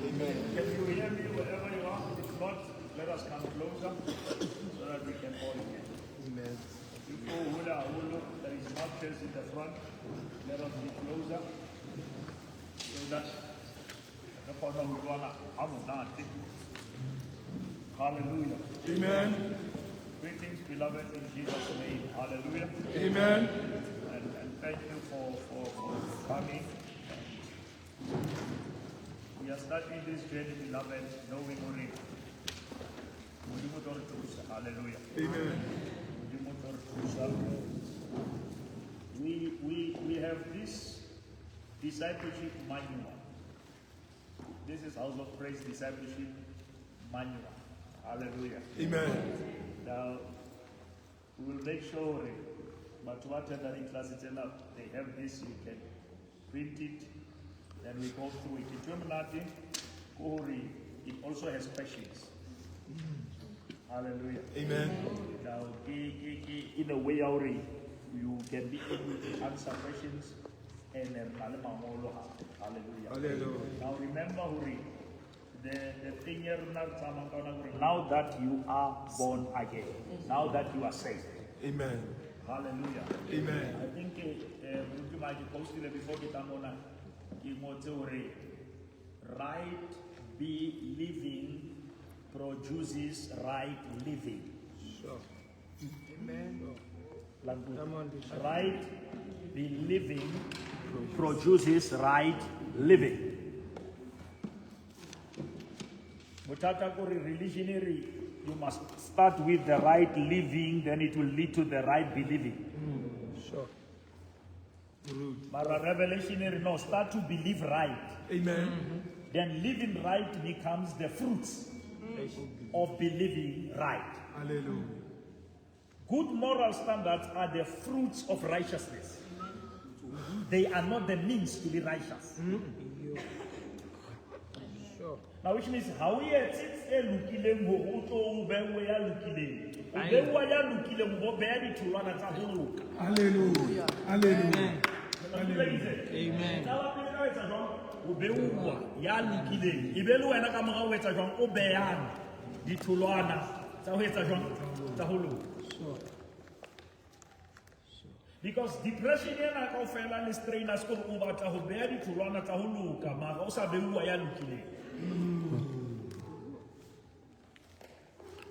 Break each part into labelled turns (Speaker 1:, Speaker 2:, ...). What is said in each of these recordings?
Speaker 1: Amen. Can you hear me wherever you are? If not, let us come closer so that we can all hear.
Speaker 2: Amen.
Speaker 1: Before hula haholo, there is not chairs in the front. Let us be closer so that re kgone ho utlwana ha monate. Hallelujah.
Speaker 2: Amen.
Speaker 1: Greetings, beloved, in Jesus' name. Hallelujah.
Speaker 2: Amen.
Speaker 1: And thank you for coming. We are starting this journey, beloved, knowing hore Modimo o tlo re thusa. Hallelujah.
Speaker 2: Amen.
Speaker 1: Modimo o tlo re thusa. We have this discipleship manual. This is House of Praise discipleship manual. Hallelujah.
Speaker 2: Amen.
Speaker 1: Now, we will make sure but what attend classes tsena, they have this, you can print it, then we go through it. Ntho e monate ke hore it also has questions. Hallelujah.
Speaker 2: Amen.
Speaker 1: Now, in a way, ya hore you can be able to answer questions and re na le mangolo hape. Hallelujah.
Speaker 2: Hallelujah.
Speaker 1: Now, remember hore the thing e rona re tsamayang ka yona ke hore now that you are born again, now that you are saved.
Speaker 2: Amen.
Speaker 1: Hallelujah.
Speaker 2: Amen.
Speaker 1: I think Moruti Mike posted before ke tla mona, ke ngotse hore right believing produces right living.
Speaker 2: Sure.
Speaker 3: Amen.
Speaker 1: Language.
Speaker 3: Come on, Bishop.
Speaker 1: Right believing produces right living. Bothata ke hore religion e re you must start with the right living, then it will lead to the right believing.
Speaker 3: Sure.
Speaker 1: Mara revelation e re no, start to believe right.
Speaker 2: Amen.
Speaker 1: Then living right becomes the fruits of believing right.
Speaker 2: Hallelujah.
Speaker 1: Good moral standards are the fruits of righteousness. They are not the means to be righteous.
Speaker 3: Sure.
Speaker 1: Now, which means how o etse tse lokileng hore o tlo o bewe ya lokileng. O bewa ya lokileng, o bo beha ditholwana tsa ho loka.
Speaker 2: Hallelujah. Hallelujah.
Speaker 1: Amen. Qala pele ka ho etsa jwang? O beuwa ya lokileng. E be le wena ka mora o etsa jwang? O behang ditholwana tsa ho etsa jwang? Tsa ho loka.
Speaker 3: Sure.
Speaker 1: Because depression ena kaofela le strain a se kore o batla ho beha ditholwana tsa ho loka, mara o sa beuwa ya lokileng.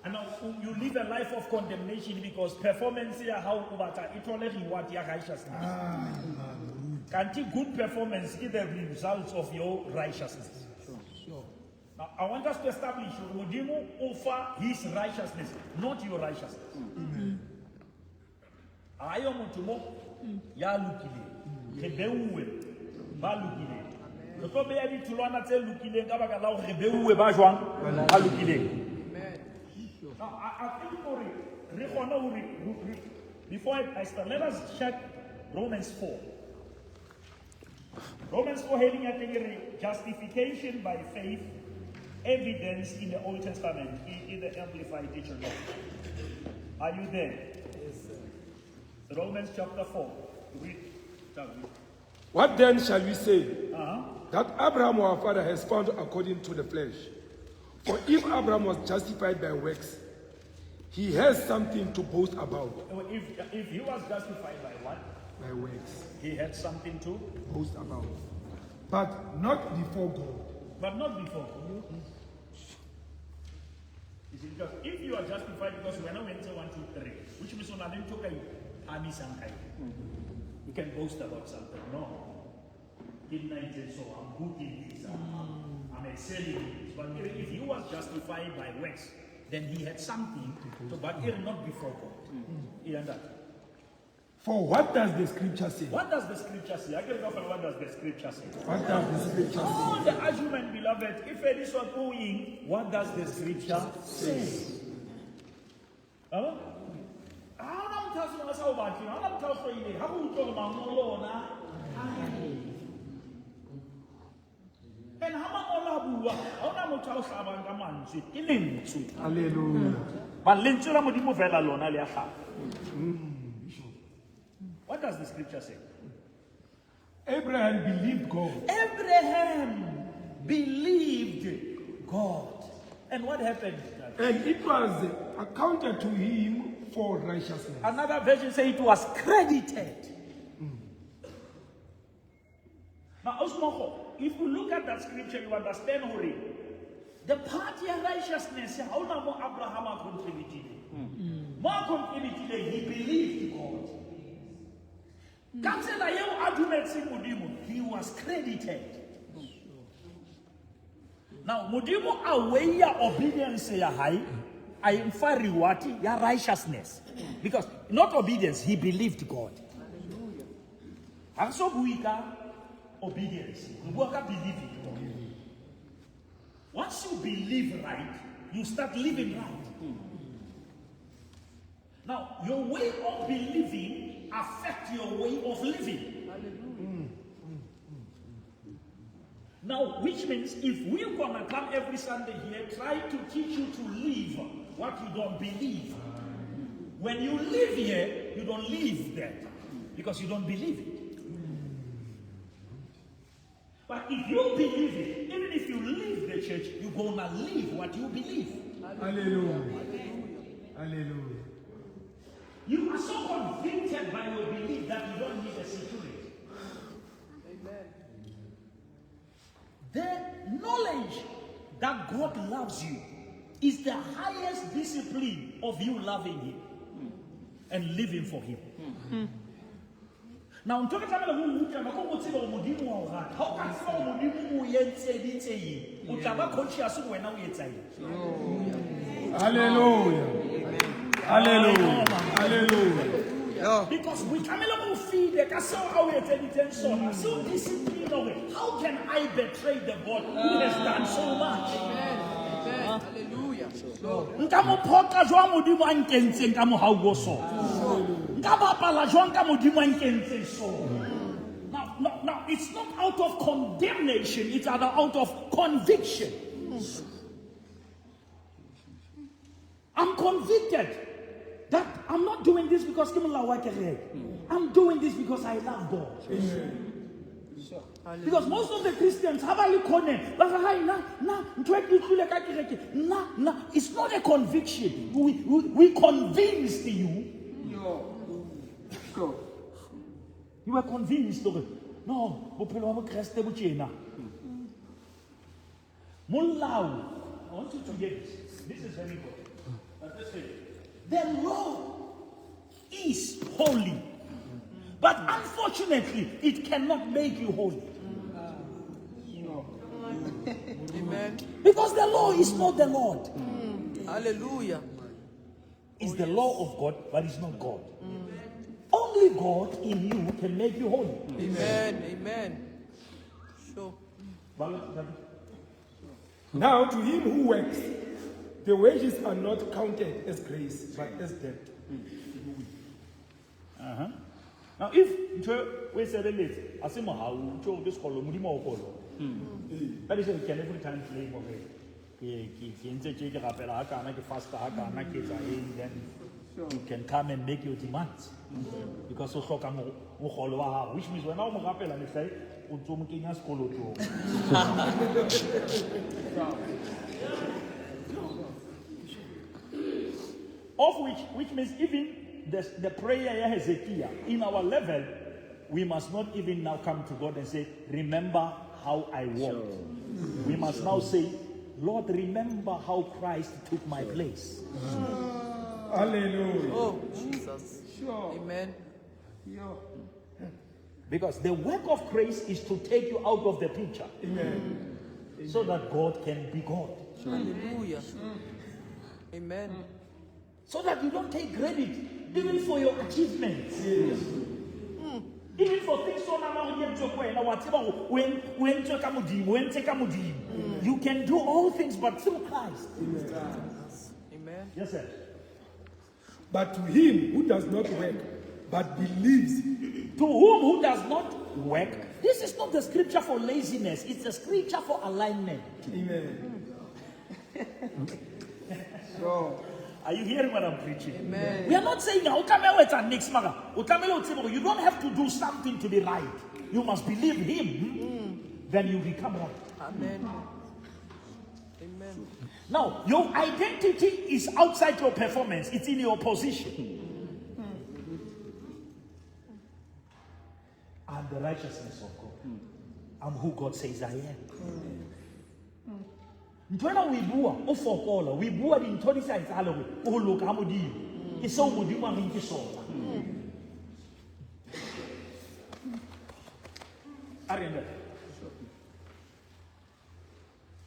Speaker 1: And now you live a life of condemnation because performance ya hao o batla e thole reward ya righteousness. Kanti good performance is the results of your righteousness.
Speaker 3: Sure.
Speaker 1: Now, I want us to establish Modimo offer his righteousness, not your righteousness. Ayo motho mo ya lokileng. Re beuwe ba lokileng. Re tlo beha ditholwana tse lokileng ka baka la hore re beuwe ba jwang? Ba lokileng. Now, I think hore re kgone hore before I start, let us check Romans 4. Romans 4 heading ya teng e re justification by faith, evidence in the Old Testament, in the Amplified Dictionary. Are you there?
Speaker 3: Yes, sir.
Speaker 1: Romans chapter 4. Read.
Speaker 2: What then shall we say?
Speaker 1: Uh-huh.
Speaker 2: That Abraham our father has found according to the flesh. For if Abraham was justified by works, he has something to boast about.
Speaker 1: If he was justified by what?
Speaker 2: By works.
Speaker 1: He had something to
Speaker 2: boast about. But not before God.
Speaker 1: But not before God. You see, because if you are justified, because we are not going to 1, 2, 3, which means you can boast about something. No. So I'm good in this. I'm excelling in this. But if he was justified by works, then he had something to, but not before God. You understand?
Speaker 2: For what does the scripture say?
Speaker 1: What does the scripture say? I can go for what does the scripture say?
Speaker 2: What does the scripture say?
Speaker 1: All the argument, beloved, if it is not going, what does the scripture say? Huh? And ha mangolo a bua, ha hona motho a o hlabang ka mantswe, ke lentswe.
Speaker 2: Hallelujah.
Speaker 1: Ba lentswe la Modimo fela lona le a hlaba. does the scripture say?
Speaker 2: Abraham believed God.
Speaker 1: Abraham believed God. And what happened?
Speaker 2: And it was accounted to him for righteousness.
Speaker 1: Another version say it was credited. Now, Osmogo, if you look at that scripture, you understand, Hori, the party of righteousness, how now mo Abraham contributed. Mo contributed, he believed God. Ka tsela eo a dumetseng Modimo, he was credited. Now, Modimo a weigh obedience ya hae, a e mfa reward ya righteousness. Because not obedience, he believed God. Ha re so bue ka obedience, re bua ka believing God. Once you believe right, you start living right. Now, your way of believing affect your way of living. Now, which means if we're gonna come every Sunday here, try to teach you to live what you don't believe. When you live here, you don't live that because you don't believe it. But if you believe it, even if you leave the church, you're gonna live what you believe.
Speaker 2: Hallelujah. Hallelujah.
Speaker 1: You are so convicted by your belief that you don't need a security.
Speaker 3: Amen.
Speaker 1: The knowledge that God loves you is the highest discipline of you loving Him and living for Him. Now, ntho e ke tlamehile ho o utlwa, nako e nngwe o tsebe hore Modimo wa o rata. Ha o ka tseba hore Modimo o entseditse eng, o tla ba conscious hore wena o etsa eng.
Speaker 2: Hallelujah. Hallelujah. Hallelujah.
Speaker 1: Because we tlamehile go feed ka seo a o etseditseng sona, seo discipline hore how can I betray the God who has done so much?
Speaker 3: Amen. Amen. Hallelujah. Glory.
Speaker 1: Nka mo phoqa jwang Modimo a nkentseng ka mohau o so? Nka bapala jwang ka Modimo a nkentseng so? Now, it's not out of condemnation, it's out of conviction. I'm convicted that I'm not doing this because ke molao wa kereke. I'm doing this because I love God. Because most of the Christians ha ba le khoneng, ba re, "Hai, nna, nna, ntho e ke utlwile ka kereke, nna, nna." It's not a conviction. We convinced you. You were convinced hore, no, bophelo ba Bokreste bo tjena. Molao, I want you to hear this. This is very important. But let's say, the law is holy. But unfortunately, it cannot make you holy.
Speaker 3: Amen.
Speaker 1: Because the law is not the Lord.
Speaker 3: Hallelujah.
Speaker 1: It's the law of God, but it's not God. Only God in you can make you holy.
Speaker 3: Amen. Amen. Sure.
Speaker 2: Now to him who works, the wages are not counted as grace, but as debt.
Speaker 1: Now, if ntho o e sebeletse, ha se mohau, ntho ke sekolo, Modimo wa o kolo. That is why you can every time claim hore ke entse tje, ke rapela ha kana, ke fasta ha kana, ke etsa eng, then you can come and make your demands. Because o hloka mokgolo wa hao, which means wena o mo rapela mehla e, o ntso mo kenya sekolotong. Of which means even the prayer ya Hezekiah, in our level, we must not even now come to God and say, remember how I walked. We must now say, Lord, remember how Christ took my place.
Speaker 2: Hallelujah.
Speaker 3: Oh, Jesus. Amen.
Speaker 1: Because the work of grace is to take you out of the picture.
Speaker 2: Amen.
Speaker 1: So that God can be God.
Speaker 3: Hallelujah. Amen.
Speaker 1: So that you don't take credit even for your achievements. Even for things so nama ho entswe ko wena, wa tseba hore o entswe ka Modimo, o entse ka Modimo. You can do all things but through Christ.
Speaker 3: Amen.
Speaker 1: Yes, sir.
Speaker 2: But to him who does not work, but believes.
Speaker 1: To whom who does not work, this is not the scripture for laziness, it's the scripture for alignment.
Speaker 2: Amen.
Speaker 1: Are you hearing what I'm preaching?
Speaker 3: Amen.
Speaker 1: We are not saying o tlameha ho etsa niks mara o tlamehile o tsebe hore you don't have to do something to be right. You must believe him, then you become right.
Speaker 3: Amen. Amen.
Speaker 1: Now, your identity is outside your performance, it's in your position. I'm the righteousness of God. I'm who God says I am. Ntho ena o e bua o fokola, o e bua dintho di sa etsahale hore o ho loka ha Modimo. Ke seo Modimo a reng ke sona. A re ntate.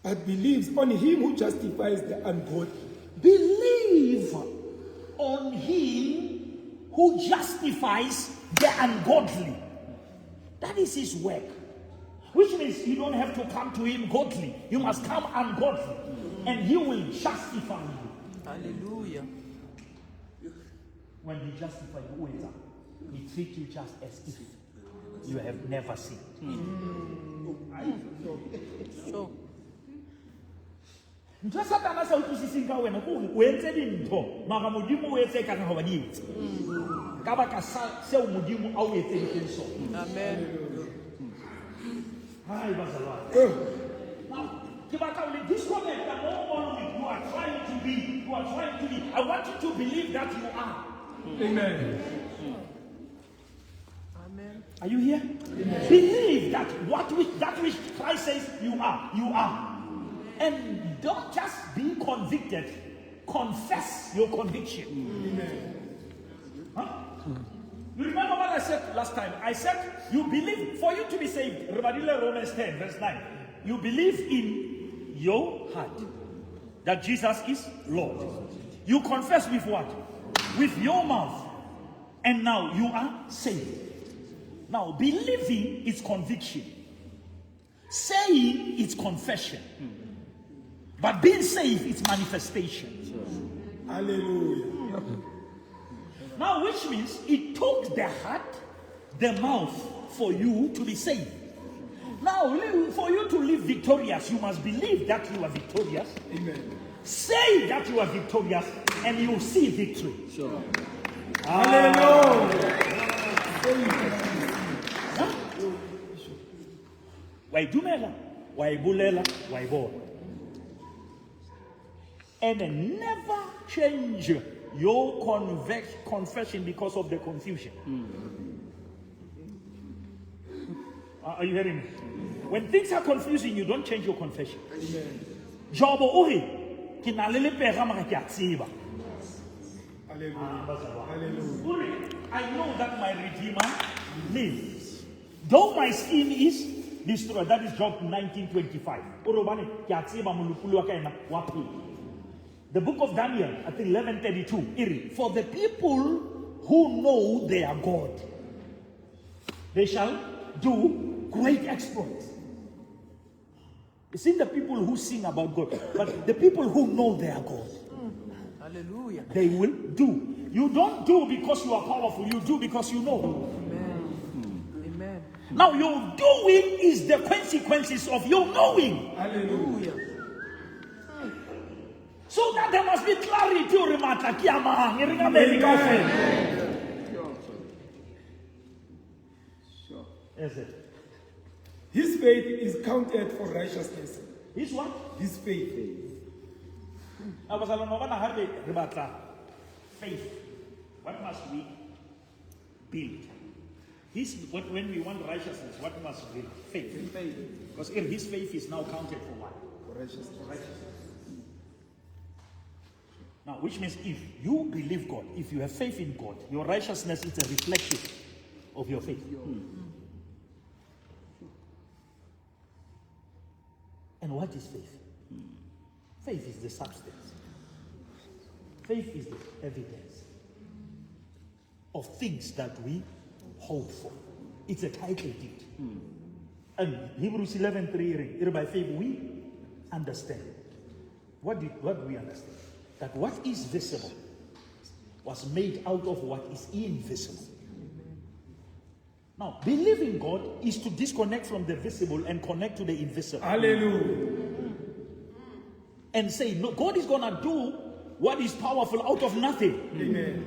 Speaker 2: But believes on him who justifies the ungodly.
Speaker 1: Believe on him who justifies the ungodly. That is his work. Which means you don't have to come to him godly. You must come ungodly. And he will justify you.
Speaker 3: Hallelujah.
Speaker 1: When he justifies you, he treats you just as if you have never sinned.
Speaker 3: Sure.
Speaker 1: Ntho e Satana a sa utlwisiseng ka wena ke hore o entse dintho mara Modimo o etse ekare ha wa di etsa ka baka seo Modimo a o etseditseng sona.
Speaker 3: Amen.
Speaker 1: Hai, bazalwane. Now, ke batla ho le disconnect mo all you are trying to be. You are trying to be. I want you to believe that you are.
Speaker 2: Amen.
Speaker 3: Amen.
Speaker 1: Are you here? Amen. Believe that that which Christ says you are, you are. And don't just be convicted. Confess your conviction.
Speaker 2: Amen.
Speaker 1: Huh? You remember what I said last time? I said, you believe, for you to be saved, Romans 10, verse 9. You believe in your heart that Jesus is Lord. You confess with what? With your mouth. And now you are saved. Now, believing is conviction. Saying is confession. But being saved is manifestation.
Speaker 2: Hallelujah.
Speaker 1: Now, which means it took the heart, the mouth for you to be saved. Now, for you to live victorious, you must believe that you are victorious.
Speaker 2: Amen.
Speaker 1: Say that you are victorious, and you will see victory.
Speaker 4: Sure.
Speaker 2: Hallelujah.
Speaker 1: Huh? Wa e dumela, wa e bolela, wa e bona. And never change your confession because of the confusion. Are you hearing me? When things are confusing, you don't change your confession. Job o re, ke na le lepera mara ke a tseba.
Speaker 2: Hallelujah. Hallelujah.
Speaker 1: O re, I know that my Redeemer lives. Though my skin is destroyed. That is Job 19:25. O re hobane ke a tseba molopolli wa ka ena wa phela. The book of Daniel, I think 11:32, e re, for the people who know their God, they shall do great exploits. It's in the people who sing about God, but the people who know their God,
Speaker 3: Hallelujah.
Speaker 1: they will do. You don't do because you are powerful, you do because you know.
Speaker 3: Amen. Amen.
Speaker 1: Now, your doing is the consequences of your knowing.
Speaker 2: Hallelujah.
Speaker 1: So that there must be clarity. Hore matla ke a mang, e reng amen kaofela.
Speaker 4: Sure.
Speaker 1: Yes, sir.
Speaker 2: His faith is counted for righteousness.
Speaker 1: His what?
Speaker 2: His faith.
Speaker 1: Now, bazalwane, wa bona ha re batla faith. What must we build? When we want righteousness, what must we build? Faith.
Speaker 4: Faith.
Speaker 1: Because his faith is now counted for what?
Speaker 2: For righteousness.
Speaker 1: For righteousness. Now, which means if you believe God, if you have faith in God, your righteousness is a reflection of your faith. And what is faith? Faith is the substance. Faith is the evidence of things that we hope for. It's a title deed. And Hebrews 11:3, by faith we understand. What do we understand? That what is visible was made out of what is invisible. Now, believing God is to disconnect from the visible and connect to the invisible.
Speaker 2: Hallelujah.
Speaker 1: And say, no, God is going to do what is powerful out of nothing.
Speaker 2: Amen.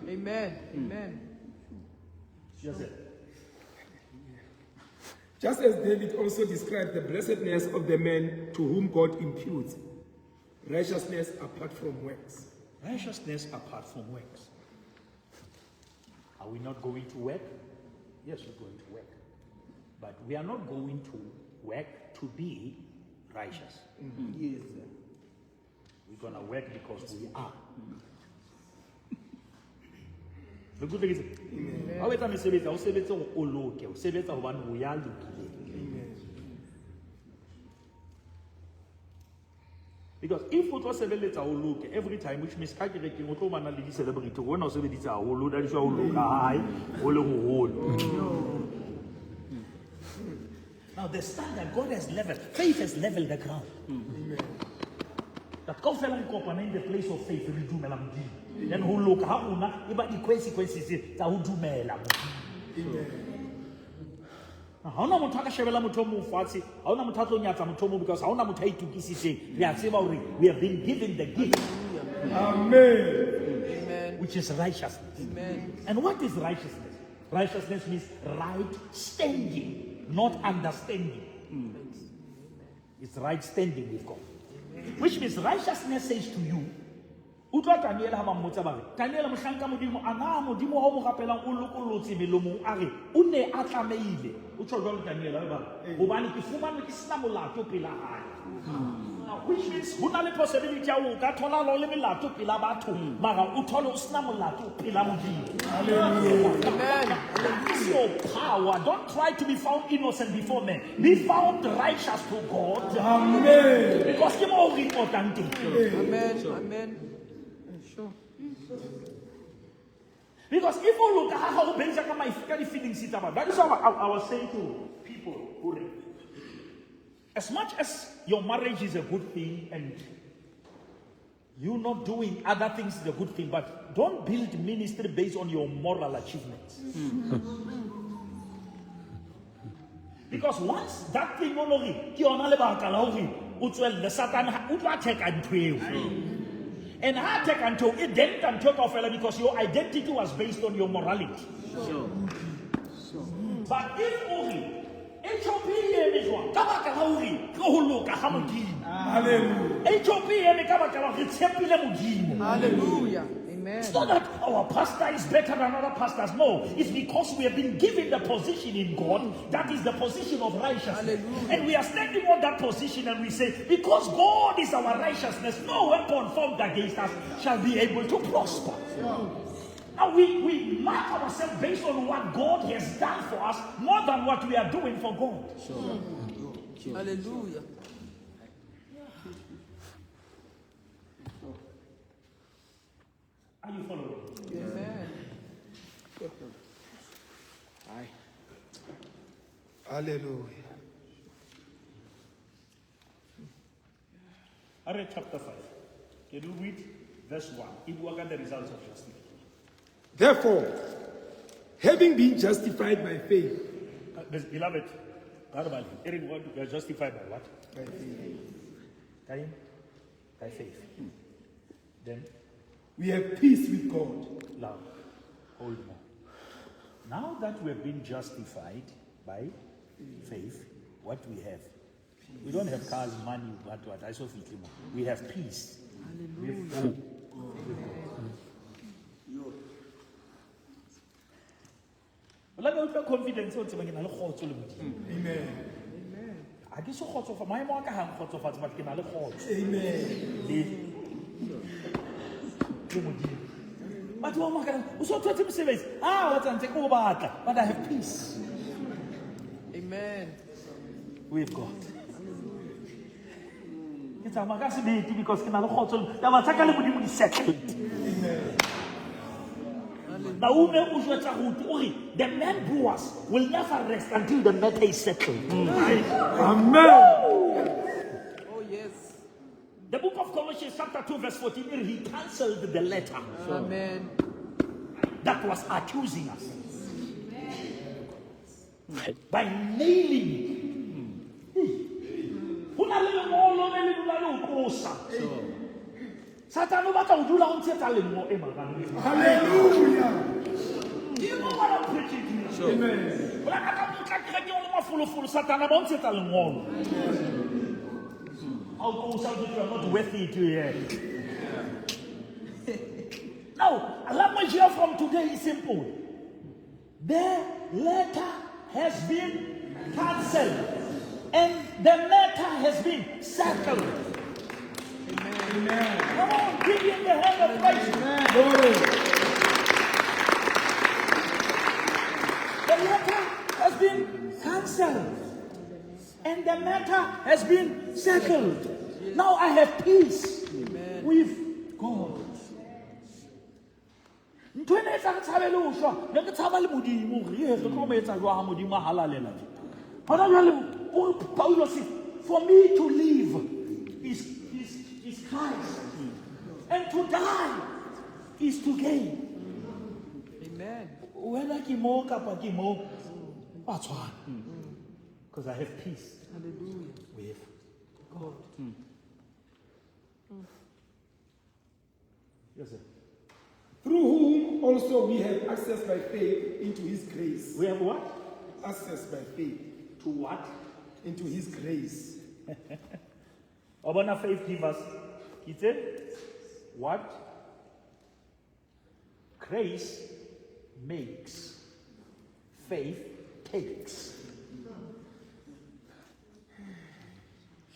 Speaker 3: Amen. Amen.
Speaker 1: Yes, sir.
Speaker 2: Just as David also described the blessedness of the man to whom God imputes righteousness apart from works.
Speaker 1: Righteousness apart from works. Are we not going to work? Yes, we're going to work. But we are not going to work to be righteous.
Speaker 4: Yes, sir.
Speaker 1: We're going to work because we are. Re kutlwe ke se? Ha o etsa mesebetsi, ha o sebetse hore o loke, o sebetsa hobane o ya lokileng. Because if o tlo sebeletsa o loke every time, which means ka kerekeng o tlo bana le di-celebrity, wena o sebeditse haholo, o dadiswa ho loka ha hae, ho le hoholo. Now the standard God has leveled, faith has leveled the ground. That kaofela re kopana in the place of faith, re dumela Modimo. Then ho loka ha rona e ba di-consequences tsa ho dumela Modimo. Ha hona motho a ka shebela motho o mong fatshe, ha hona motho a tlo nyatsa motho o mong because ha hona motho a itokisitseng. Re a tseba hore we have been given the gift.
Speaker 2: Amen.
Speaker 3: Amen.
Speaker 1: Which is righteousness.
Speaker 3: Amen.
Speaker 1: And what is righteousness? Righteousness means right standing, not understanding. It's right standing with God. Which means righteousness says to you, utlwa Daniel ha ba mmotsa ba re, Daniel mohlanka Modimo, a na Modimo ha o mo rapelang o lokollotse melomong a re, o ne a tlamehile. O tjho jwalo Daniel, ha ba re, hobane ke fumanwe ke sena molato pela hae. Now, which means ho na le possibility ya hore o ka thola le melato pela batho, mara o thole o sena molato pela Modimo.
Speaker 3: Amen.
Speaker 1: That is your power. Don't try to be found innocent before men. Be found righteous to God.
Speaker 2: Amen.
Speaker 1: Because ke mo re important teng.
Speaker 3: Amen. Amen. Sure.
Speaker 1: Because if you look at how based on my feelings, that is how I was saying to people who, as much as your marriage is a good thing and you not doing other things is a good thing, but don't build ministry based on your moral achievements. Because once that thing o lo re, ke yona lebaka la hore o tswelle, Satan ha- o tlo attack-a ntho eo. And ha attack-a ntho eo, e denta ntho eo kaofela because your identity was based on your morality.
Speaker 4: Sure. Sure.
Speaker 1: But if o re, HOP e eme jwang? Ka baka la hore ke ho loka ha Modimo.
Speaker 2: Hallelujah.
Speaker 1: HOP e eme ka baka la hore re tshepile Modimo.
Speaker 3: Hallelujah. Amen.
Speaker 1: It's not that our pastor is better than other pastors. No, it's because we have been given the position in God that is the position of righteousness.
Speaker 3: Hallelujah.
Speaker 1: And we are standing on that position and we say, because God is our righteousness, no weapon formed against us shall be able to prosper. Now we mark ourselves based on what God has done for us more than what we are doing for God.
Speaker 4: Sure. Sure.
Speaker 3: Hallelujah.
Speaker 1: Are you following?
Speaker 3: Amen.
Speaker 4: Aye.
Speaker 2: Hallelujah.
Speaker 1: I read chapter 5. Can you read verse 1? It will get the results of justification.
Speaker 2: Therefore, having been justified by faith,
Speaker 1: Beloved, we are justified by what?
Speaker 2: By faith.
Speaker 1: By faith. Then
Speaker 2: we have peace with God.
Speaker 1: Love. Hold more. Now that we have been justified by faith, what we have? We don't have cars, money, what, what. I saw We have peace. We have hope. Like I confidence o tseba ke na le kgotso le Modimo.
Speaker 2: Amen.
Speaker 1: Ha ke so kgotsofa, maemo a ka ha nkgotsofatse, but ke na le kgotso.
Speaker 2: Amen.
Speaker 1: Le Modimo. Batho ba makala, o so thotse mosebetsi. Ah, wa tsantse ke o batla, but I have peace.
Speaker 3: Amen.
Speaker 1: With God. Ke tsamaya ka sebete because ke na le kgotso le taba tsa ka le Modimo di settled.
Speaker 2: Amen.
Speaker 1: Naume o jwetsa Ruth, o re, the man Boaz will never rest until the matter is settled.
Speaker 2: Amen.
Speaker 3: Oh, yes.
Speaker 1: The book of Colossians chapter 2 verse 14, he cancelled the letter.
Speaker 3: Amen.
Speaker 1: That was accusing us. By nailing it. Ho na le lengolo le le dula le o qosa. Satane o batla ho dula o ntshetsa lemmo e maraneng.
Speaker 2: Hallelujah.
Speaker 1: Do you know what I'm preaching to you?
Speaker 2: Sure. Amen.
Speaker 1: O la ka tla kerekeng o le mafolofolo, Satane ba o ntshetsa lengolo. How go shout you are not worth it. Yeah. Now, language here from today is simple. The letter has been cancelled and the matter has been settled.
Speaker 2: Amen.
Speaker 1: Come on, give him the hand of praise.
Speaker 2: Glory.
Speaker 1: The letter has been cancelled and the matter has been settled. Now I have peace with God. Ntho ena e tla re tshabe le ho shwa, ne ke tshaba le Modimo hore re tlo mo etsa jwang ha Modimo a halalela tje. Hona jwale o re Paulus, for me to live is Christ, and to die is to gain.
Speaker 3: Amen.
Speaker 1: Whether ke mo kapa ke mo, ba tshwana. Because I have peace
Speaker 3: Hallelujah.
Speaker 1: with
Speaker 3: God.
Speaker 1: Yes, sir.
Speaker 2: Through whom also we have access by faith into his grace.
Speaker 1: We have what?
Speaker 2: Access by faith
Speaker 1: To what?
Speaker 2: into his grace.
Speaker 1: Obana faith give us. It's what grace makes, faith takes.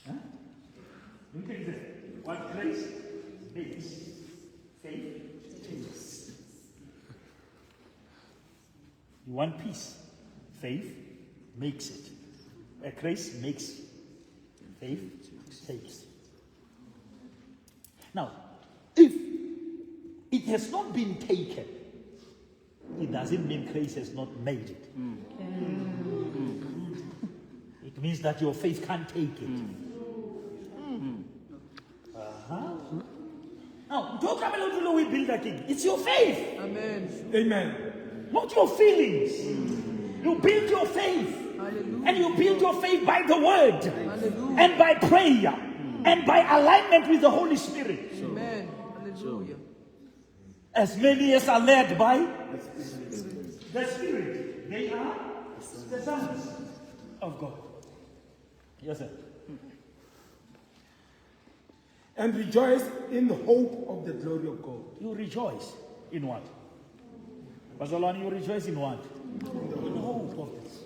Speaker 1: Huh? Look at this. What grace makes, faith takes. You want peace? Faith makes it. Grace makes, faith takes. Now, if it has not been taken, it doesn't mean grace has not made it. It means that your faith can't take it. Uh-huh. Now, don't come and we build a king. It's your faith.
Speaker 3: Amen.
Speaker 2: Amen.
Speaker 1: Not your feelings. You build your faith.
Speaker 3: Hallelujah.
Speaker 1: And you build your faith by the word.
Speaker 3: Hallelujah.
Speaker 1: And by prayer. And by alignment with the Holy Spirit.
Speaker 3: Amen. Hallelujah.
Speaker 1: As many as are led by the Spirit, they are the sons of God. Yes, sir.
Speaker 2: And rejoice in the hope of the glory of God.
Speaker 1: You rejoice in what? Bazalwane, you rejoice in what? In hope of this.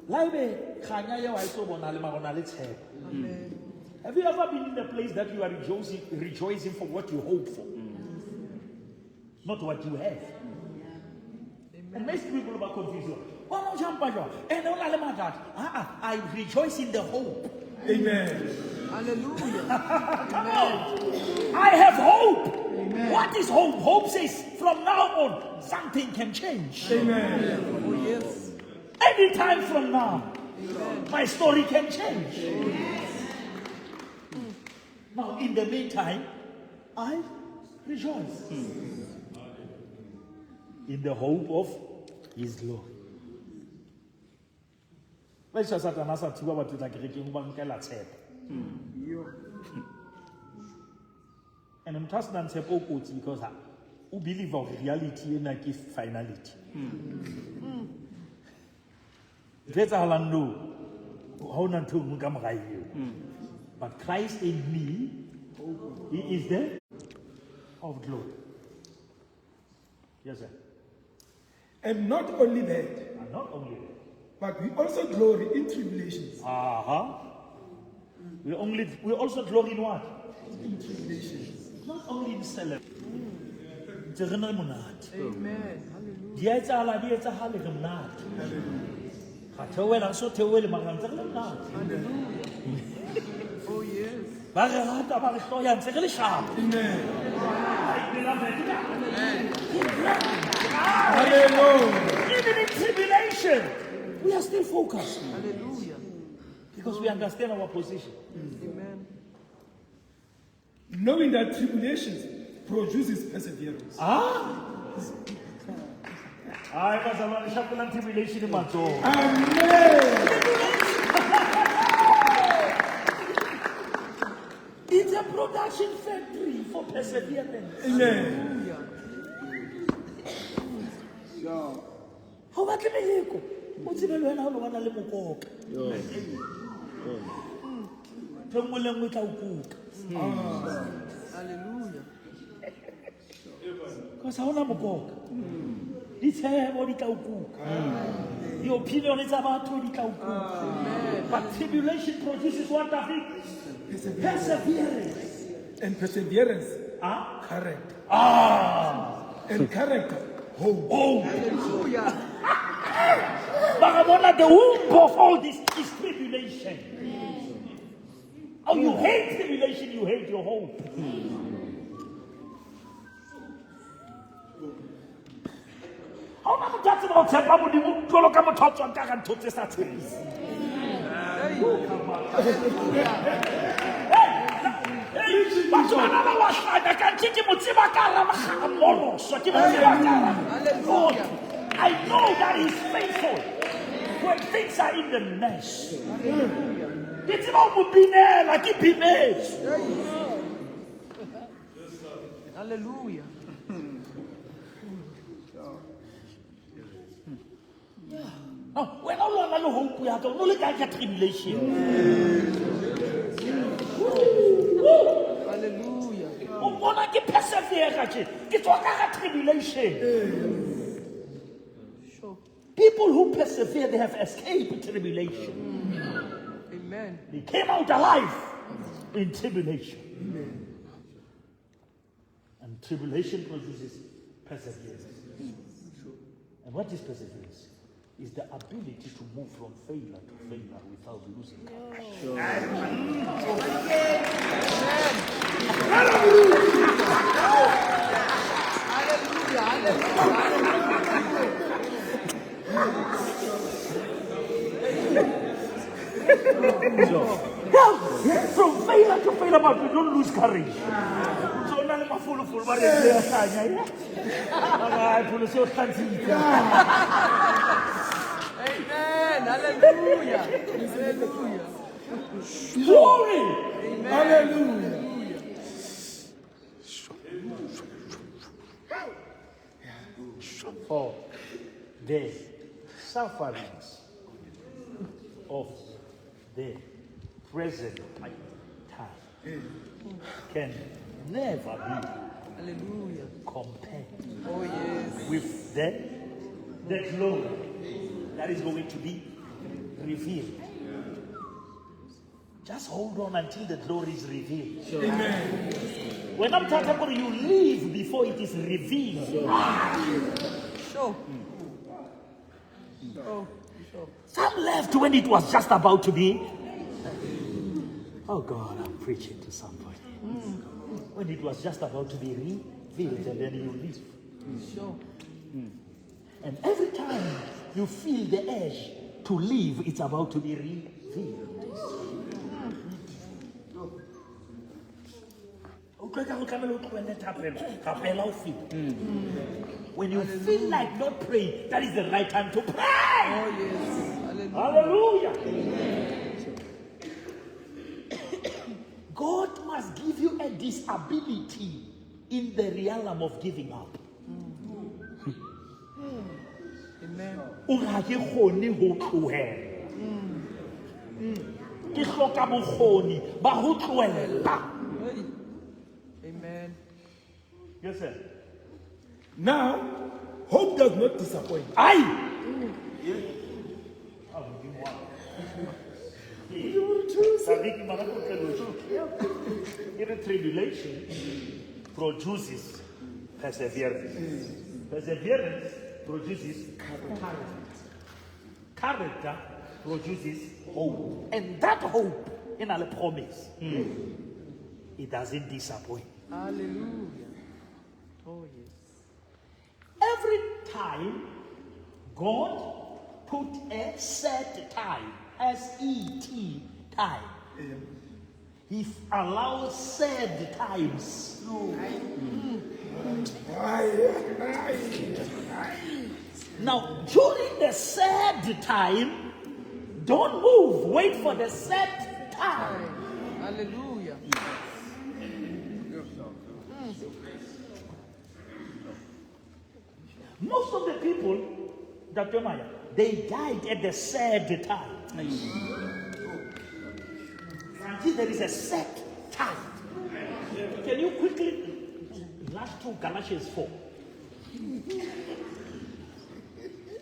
Speaker 1: Laibe khanya eo ha e tlo bonale, mara o na le tshepo.
Speaker 3: Amen.
Speaker 1: Have you ever been in a place that you are rejoicing for what you hope for? Not what you have. And most people are confused. Oh, no, jump, jump. And all that. I rejoice in the hope.
Speaker 2: Amen.
Speaker 3: Hallelujah.
Speaker 1: Come on. I have hope.
Speaker 2: Amen.
Speaker 1: What is hope? Hope says from now on, something can change.
Speaker 2: Amen.
Speaker 3: Oh, yes.
Speaker 1: Anytime from now, my story can change. Now, in the meantime, I rejoice in the hope of his glory. Ba isa Satana a sa thiba batho tla kerekeng, o ba nkela tshepo. And motho a senang tshepo o kotsi because ha o believe hore reality ena ke finality. Ntho e etsahalang nou, ha hona ntho e nngwe ka mora eo. But Christ in me, he is the of glory. Yes, sir.
Speaker 2: And not only that,
Speaker 1: And not only that.
Speaker 2: but we also glory in tribulations.
Speaker 1: Uh-huh. We also glory in what?
Speaker 2: In tribulations.
Speaker 1: Not only in celebration. Ntse re na le monate.
Speaker 3: Amen. Hallelujah.
Speaker 1: Di a etsahala, di etsahale, re monate. Ga theohela, re so theohele, mara ntse re le monate.
Speaker 3: Hallelujah. Oh, yes.
Speaker 1: Ba re rata, ba re hloya, ntse re le sharp.
Speaker 2: Amen.
Speaker 1: My beloved.
Speaker 2: Hallelujah.
Speaker 1: Even in tribulation, we are still focused.
Speaker 3: Hallelujah.
Speaker 1: Because we understand our position.
Speaker 3: Amen.
Speaker 2: Knowing that tribulations produces perseverance.
Speaker 1: Ah? Ai, bazalwane, shapelang tribulation e matsoho.
Speaker 2: Amen.
Speaker 1: It's a production factory for perseverance.
Speaker 2: Amen.
Speaker 3: Hallelujah.
Speaker 4: Sure.
Speaker 1: Ha o batle meleko, o tsebe le wena o lwana le mokoka. Ntho e nngwe le nngwe e tla o kuka.
Speaker 3: Hallelujah.
Speaker 1: Because ha hona mokoka. Ditshebo di tla o kuka. Di-opinion tsa batho di tla o kuka. But tribulation produces what, David? Perseverance.
Speaker 2: And perseverance,
Speaker 1: Ah?
Speaker 2: character.
Speaker 1: Ah.
Speaker 2: And character, hope.
Speaker 1: Oh.
Speaker 3: Hallelujah.
Speaker 1: But the womb of all this is tribulation. Oh, you hate tribulation, you hate your hope. Ha hona motho a tseba ho tshepa Modimo jwalo ka motho a tswang ka hara ntho tse sa tshepiseng. Hey, batho bana ba wa hlanya kanthe ke mo tseba ka hara moroso, ke mo tseba ka hara
Speaker 3: Hallelujah.
Speaker 1: I know that he's faithful when things are in the mess. Ke tseba ho mo binela, ke binetswe.
Speaker 3: Hallelujah.
Speaker 1: No, wena o lwana le hope ya ka, o no le kae ka tribulation?
Speaker 3: Hallelujah.
Speaker 1: O bona ke persevere tje, ke tswa ka hara tribulation.
Speaker 3: Sure.
Speaker 1: People who persevere, they have escaped tribulation.
Speaker 3: Amen.
Speaker 1: They came out alive in tribulation. And tribulation produces perseverance. And what is perseverance? Is the ability to move from failure to failure without losing courage.
Speaker 3: Hallelujah. Hallelujah.
Speaker 1: Yeah, from failure to failure, but we don't lose courage. So na le mafolofolo ba re re a hlanya, yeah? Ba re, pholoso e o hlantshitse.
Speaker 3: Amen. Hallelujah. Hallelujah.
Speaker 1: Glory!
Speaker 2: Hallelujah.
Speaker 1: For the sufferings of the present time can never be
Speaker 3: Hallelujah.
Speaker 1: compared
Speaker 3: Oh, yes.
Speaker 1: with the glory that is going to be revealed. Just hold on until the glory is revealed.
Speaker 2: Amen.
Speaker 1: When I'm talking about you leave before it is revealed.
Speaker 3: Sure. Oh, sure.
Speaker 1: Some left when it was just about to be. Oh God, I'm preaching to somebody. When it was just about to be revealed, and then you leave.
Speaker 3: Sure.
Speaker 1: And every time you feel the urge to leave, it's about to be revealed. Utlwe ka ho tlamehile o tlohelle thapelo, rapela ho feta. When you feel like not praying, that is the right time to pray.
Speaker 3: Oh, yes. Hallelujah.
Speaker 1: Hallelujah. God must give you a disability in the realm of giving up.
Speaker 3: Amen.
Speaker 1: O re ha ke kgone ho tlohela. Ke hloka bokgoni ba ho tlohella.
Speaker 3: Hey. Amen.
Speaker 1: Yes, sir.
Speaker 2: Now, hope does not disappoint.
Speaker 1: Ai! Ah, Modimo wa ka. Sadiki, mara ko tleloši. E re tribulation produces perseverance. Perseverance produces character. Character produces hope. And that hope, in a promise, it doesn't disappoint.
Speaker 3: Hallelujah. Oh, yes.
Speaker 1: Every time God put a set time, S-E-T time, He allows sad times. Now, during the sad time, don't move. Wait for the set time.
Speaker 3: Hallelujah.
Speaker 1: Most of the people, Dr. Maya, they died at the sad time. Until there is a set time. Can you quickly last two Galatians 4?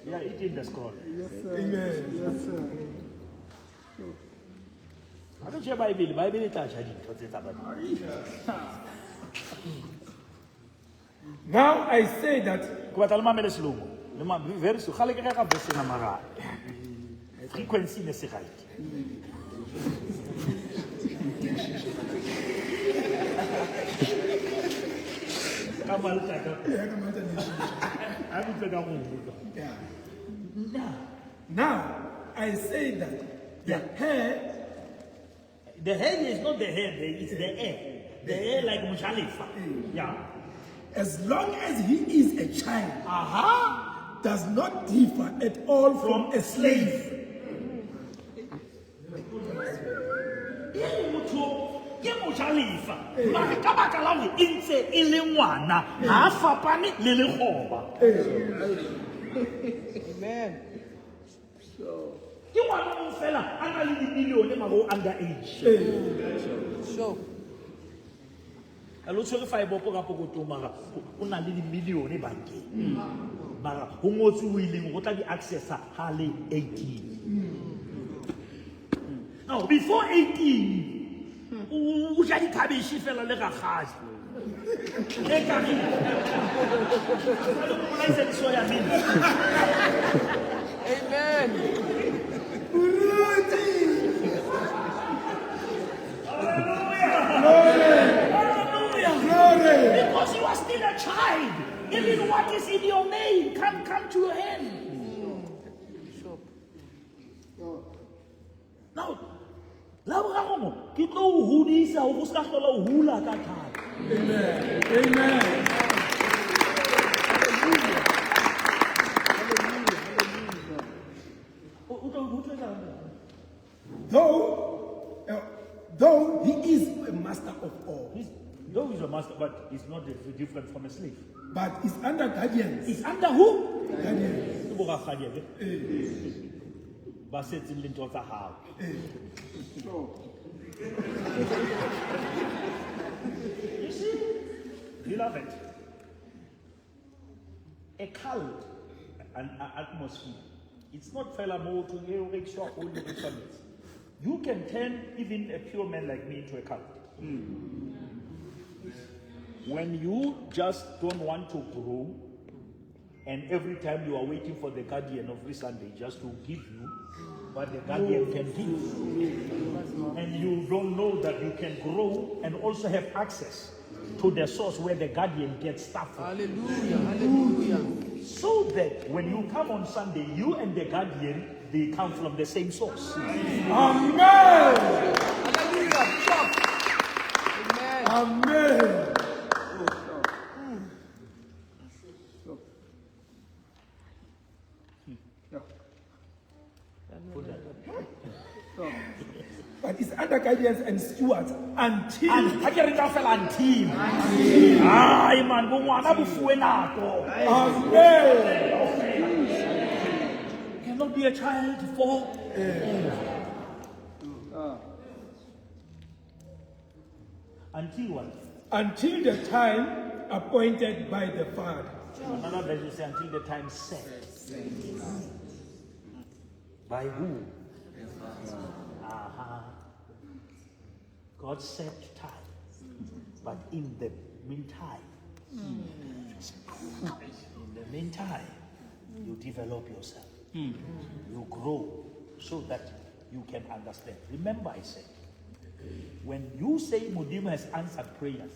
Speaker 1: Yeah, eating the scroll.
Speaker 5: Yes, sir.
Speaker 2: Amen.
Speaker 5: Yes, sir.
Speaker 1: Ha re je Bible, Bible e tla ja dintho tse tsa batho.
Speaker 2: Now I say that
Speaker 1: Ke batla le mamele selomo. Le ma very so gale ke rera verse ena mara. Frequency ne se right. Ka malta ka. A utlwe ka go utlwa.
Speaker 2: yeah.
Speaker 1: Now,
Speaker 2: Now I say that the hair
Speaker 1: the hair is not the hair, it's the air. The air like Mojalefa. Yeah.
Speaker 2: as long as he is a child,
Speaker 1: Aha.
Speaker 2: does not differ at all from a slave.
Speaker 1: Ke motho ke mojalefa mare ka baka la hore e ntse e le ngwana ha a fapane le lekgoba.
Speaker 3: Amen.
Speaker 1: Ke ngwana o fela a na le dimilione mare o under age.
Speaker 3: Sure.
Speaker 1: A lo tshwere five ka pokotong mara o na le dimilione bankeng mara ho ngotswe o ileng go tla di accessa ha le 18. Now before 18 o ja dikhabeshe fela le rakgadi e kare o bolaisa disoya beans.
Speaker 3: Amen.
Speaker 1: Hallelujah.
Speaker 2: Glory.
Speaker 1: Because you are still a child. Even what is in your name can't come to your hand.
Speaker 3: Sure.
Speaker 1: Now, la boraro mo, ke tlo o hodisa hore o ska hlola o hula ka thata.
Speaker 2: Amen. Amen.
Speaker 1: O tlo o tlo etsang?
Speaker 2: Though he is a master of all,
Speaker 1: Though he's a master, but he's not different from a slave.
Speaker 2: but is under guardians.
Speaker 1: He's under who?
Speaker 2: Guardians.
Speaker 1: Ke bo rakgadi akere? Ba setseng le ntho tsa hao. You see, beloved, a cult, an atmosphere, it's not fela mo to e o rekiswa oli, o rekiswa metsi. You can turn even a pure man like me into a cult. When you just don't want to grow, and every time you are waiting for the guardian every Sunday just to give you what the guardian can give. And you don't know that you can grow and also have access to the source where the guardian gets stuff from.
Speaker 3: Hallelujah. Hallelujah.
Speaker 1: So that when you come on Sunday, you and the guardian, they come from the same source.
Speaker 2: Amen.
Speaker 3: Hallelujah. Chop. Amen.
Speaker 2: Amen. But it's under guidance and stewards until
Speaker 1: And ha ke re kaofela until. Ai man, bo ngwana bo fuwe nako.
Speaker 2: Amen.
Speaker 1: Cannot be a child for until what?
Speaker 2: Until the time appointed by the Father.
Speaker 1: Another version says until the time set. By who? Uh-huh. God set time. But in the meantime, you develop yourself. You grow so that you can understand. Remember I said, when you say Modimo has answered prayers,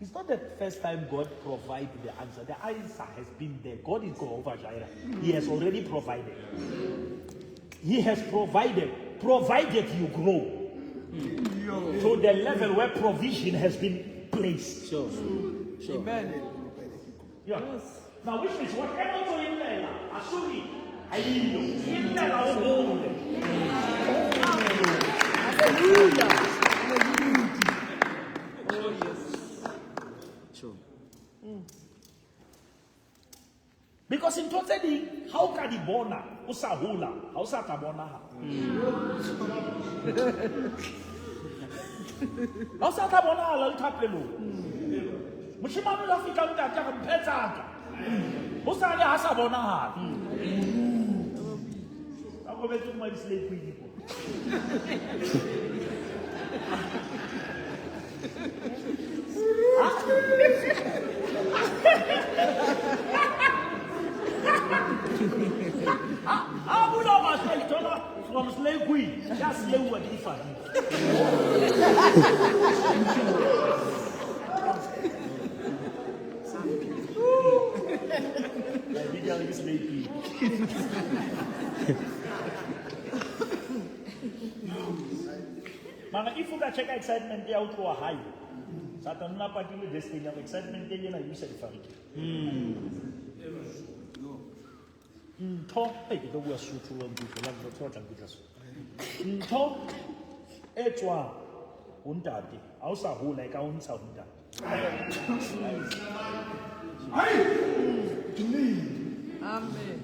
Speaker 1: it's not the first time God provided the answer. The answer has been there. God is Jehovah Jireh. He has already provided. He has provided, provided you grow to the level where provision has been placed.
Speaker 4: Sure. Sure.
Speaker 3: Amen.
Speaker 1: Yeah. Now, which means whatever you inlela, asuri, ayilo, inlela o
Speaker 3: Hallelujah. Hallelujah. Oh, yes.
Speaker 4: Sure.
Speaker 1: Because ntho tse ding ha o ka di bona o sa hola, ha o sa tla bonahala. Ha o sa tla bonahala le thapelong. Moshemane o la fihla ntate a re mphe tsaka. Ho sa le ha sa bonahala. A robetse mo di-slay queen ko. A bula mahlo a ithola from slay queen ya sleuwa ke difadi. Ke slay queen. Mara if o ka checka excitement ya ho tloha hae, Satan o na pakile destiny ya excitement ena e isa difarikeng. Ntho e ke tlo bua Sesotho wa nkutlwa, la batho ba tla nkutlwa Sesotho. Ntho e tswang ho ntate, ha o sa hola e ka o ntsha ho ntate.
Speaker 3: Amen.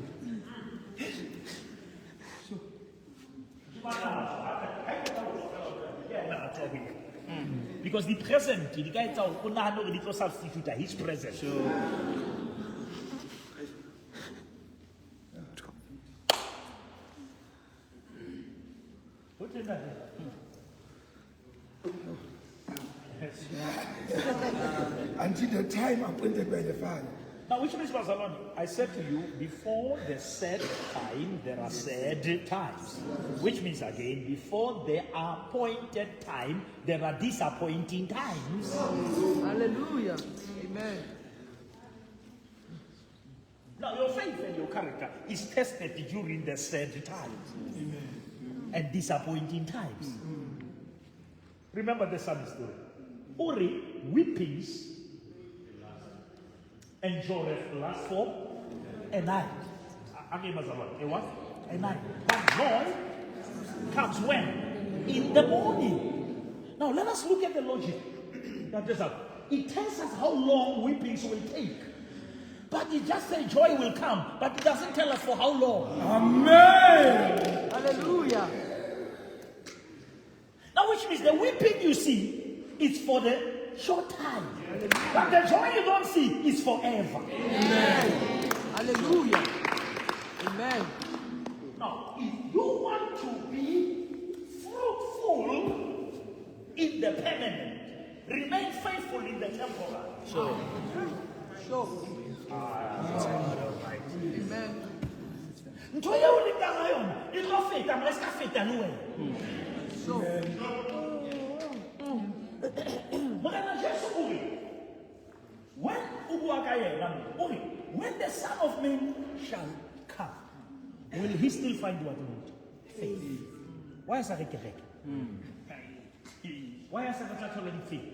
Speaker 1: Because the present, di ka etsa hore o nahane hore di tlo substitute his present. Ho teng ntate?
Speaker 2: Until the time appointed by the Father.
Speaker 1: Now, which means, Bazalwane, I said to you, before the set time, there are sad times. Which means, again, before the appointed time, there are disappointing times.
Speaker 3: Hallelujah. Amen.
Speaker 1: Now, your faith and your character is tested during the sad times.
Speaker 2: Amen.
Speaker 1: And disappointing times. Remember the psalmist story. Uri weepings endureth last for a night. A what? A night. But joy comes when? In the morning. Now let us look at the logic. It tells us how long weepings will take. But it just says joy will come, but it doesn't tell us for how long.
Speaker 2: Amen.
Speaker 3: Hallelujah.
Speaker 1: Now, which means the weeping you see is for the short time. But the joy you don't see is forever.
Speaker 3: Amen. Hallelujah. Amen.
Speaker 1: Now, if you want to be fruitful in the permanent, remain faithful in the temporary.
Speaker 3: Sure. Sure. Amen.
Speaker 1: Ntho eo o leng ka hara yona, e tlo feta, mara e ska feta le wena.
Speaker 3: Sure.
Speaker 1: Morena Jesu o re, when o bua ka yena mo, o re, when the Son of Man shall come, will he still find what? Faith. Why sa re kereke? Why sa re tla thola difela?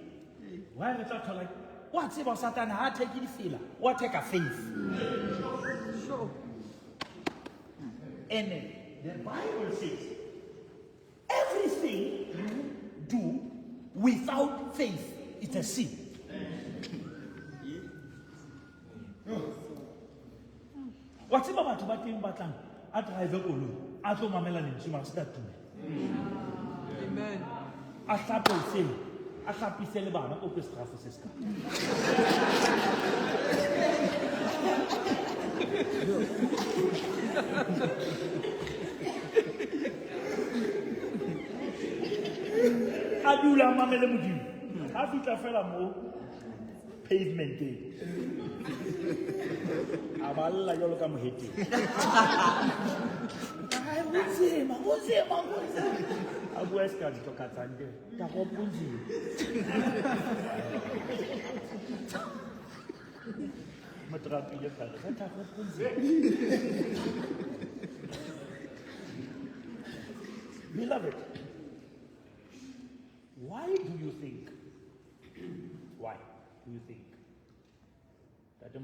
Speaker 1: Why re tla thola? Wa tseba Satane ha a theke difela, wa theka faith.
Speaker 3: Sure.
Speaker 1: And the Bible says, everything you do without faith is a sin. Wa tseba batho ba teng ba tlang, a drive koloi, a tlo mamela lentswe mara se ka tumelo.
Speaker 3: Amen.
Speaker 1: A hlape hoseng, a hlapise le bana, o ke setrafo se se ka. A dula a mamele Modimo. Ha fihla fela mo pavementeng, a ba lla jwalo ka moheteng. Ai, ho nzima, ho nzima, ho nzima. A bua se ka ditlhoka tsa nte. Ka go bonzima. Motrapile fela. Ka go bonzima. Beloved, why do you think? Why do you think that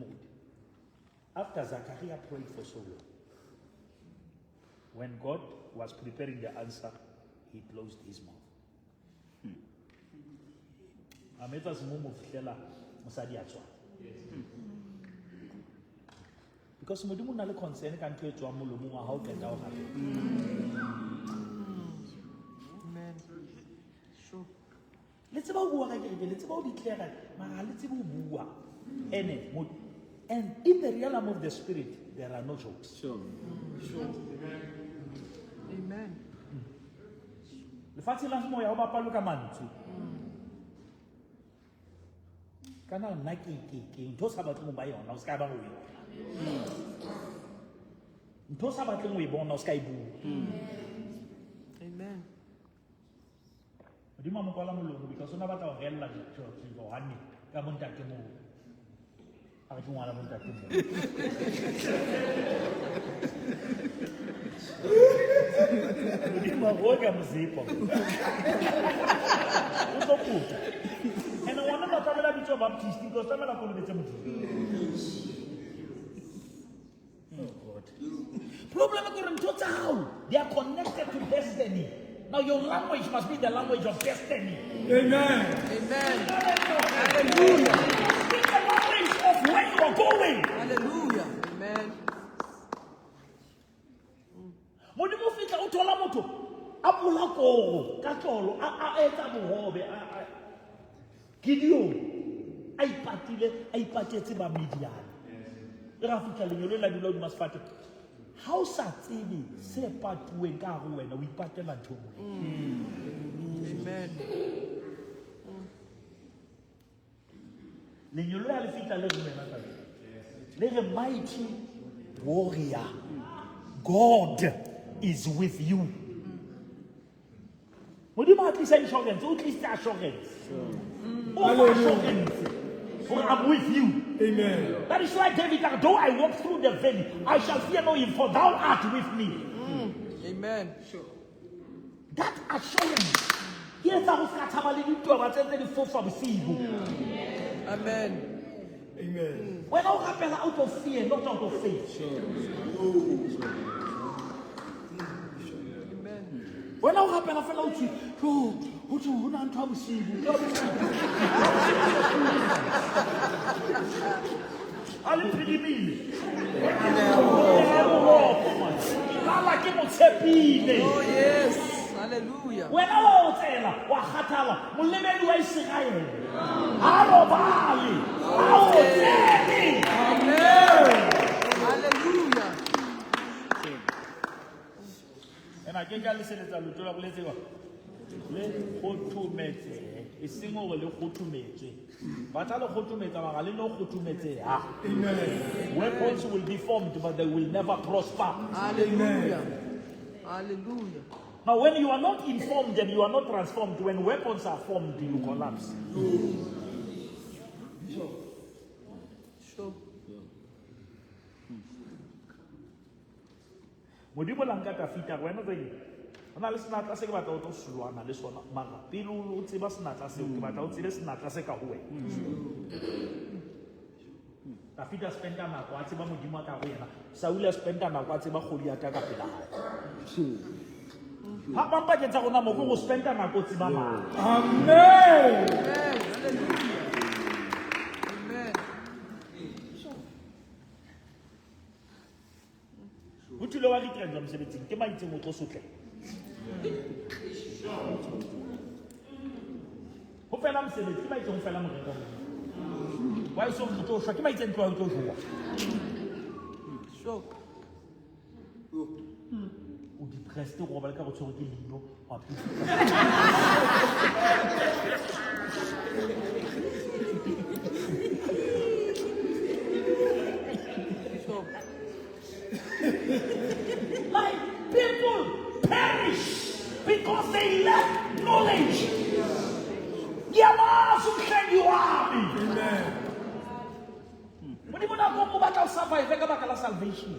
Speaker 1: after Zachariah prayed for so long, when God was preparing the answer, he closed his mouth. A metsa semumu ho fihlela mosadi a tswa. Because modimo o na le concern ka ntho e tswang molomong wa hao qeta ho rapela.
Speaker 3: Amen. Sure.
Speaker 1: Le tseba ho bua ka kereke, le tseba ho declare, mara ha le tsebe ho bua. Ene and in the realm of the spirit there are no jokes.
Speaker 4: Sure.
Speaker 3: Amen.
Speaker 1: Lefatshe la moya ho bapalwe ka mantswe. Kana nna ke ntho o sa batleng ho ba yona, o ska ba ho yona. Ntho o sa batleng ho e bona, o ska e bua.
Speaker 3: Amen.
Speaker 1: Modimo a mo kwala molomo because o na batla ho rella Johanne ka bontatemoholo. A re ke ngwana bontatemoholo. Modimo a re o ka mozepa. O tlo puta. And ngwana ba tlamela bitswa Baptist because tlamela kolobetse Modimo. Oh God. Problem ke hore ntho tsa hao, they are connected to destiny. Now your language must be the language of destiny.
Speaker 2: Amen.
Speaker 3: Amen.
Speaker 1: Hallelujah. Speak the language of where you are going.
Speaker 3: Hallelujah. Amen.
Speaker 1: Modimo o fihla o thola motho a pola koro ka tlolo, a etsa bohobe, Gideon a ipatile, a ipatetse ba Midian. E ra fihla lenyolo la dula hodima sefate. Ha o sa tsebe se patuweng ka hare ho wena, o ipatela ntho e nngwe.
Speaker 3: Amen.
Speaker 1: Lenyolo ya le fihla le re wena tate. Le re mighty warrior, God is with you. Modimo a tlisa insurance, o tlisa assurance. O fa assurance hore I'm with you.
Speaker 2: Amen.
Speaker 1: That is why David said, though I walk through the valley, I shall fear no evil, for thou art with me.
Speaker 3: Amen.
Speaker 1: That assurance. Ke etsa ho ska tshaba le ditweba tse ntse di fofa bosibu.
Speaker 3: Amen.
Speaker 2: Amen.
Speaker 1: Wena o rapela out of fear, not out of faith.
Speaker 3: Amen.
Speaker 1: Wena o rapela fela o tswe, jo, ho thwe ho na ntho ya bosibu. A le phirimile. Lala ke mo tshepile.
Speaker 3: Oh yes. Hallelujah.
Speaker 1: Wena wa otsela, wa kgathala, molebedi wa Iseraele. Ha robale, ha otsele.
Speaker 3: Amen. Hallelujah.
Speaker 1: Ena ke ka leseletsa leoto la boletse kwa. Le kgothometse, e seng hore le kgothometswe. Ba tla le kgothometsa mara le no kgothometseha.
Speaker 2: Amen.
Speaker 1: Weapons will be formed, but they will never prosper.
Speaker 3: Hallelujah. Hallelujah.
Speaker 1: Now, when you are not informed and you are not transformed, when weapons are formed, you collapse.
Speaker 3: Sure.
Speaker 1: Modimo la nka Dafita, wena tse ding. Ho na le senatla se ke batla o tlo se lwana le sona, mara pele o tseba senatla seo, ke batla o tsebe senatla se ka ho wena. Dafita a spenda nako a tseba Modimo a ka ho yena. Saul a spenda nako a tseba Goliath ka pela hae. Ha ba mpakeng tsa rona mo ke go spenda nako o tseba mang.
Speaker 2: Amen.
Speaker 3: Amen. Hallelujah. Amen.
Speaker 1: Ho thule wa retrenchwa mosebetsing, ke mang itseng o tlo sotleha? Ho fela mosebetsi, ke mang itseng ho fela morero mona? Wa eso re tlo shwa, ke mang itseng tloha o tlo jowa?
Speaker 3: Sure.
Speaker 1: O depressed, o robala ka go tshwerwe ke leino, wa putla.
Speaker 3: Sure.
Speaker 1: My people perish because they lack knowledge. Ngiyamazi umhlengi wami.
Speaker 2: Amen.
Speaker 1: Modimo nako o batla o survive ka baka la salvation.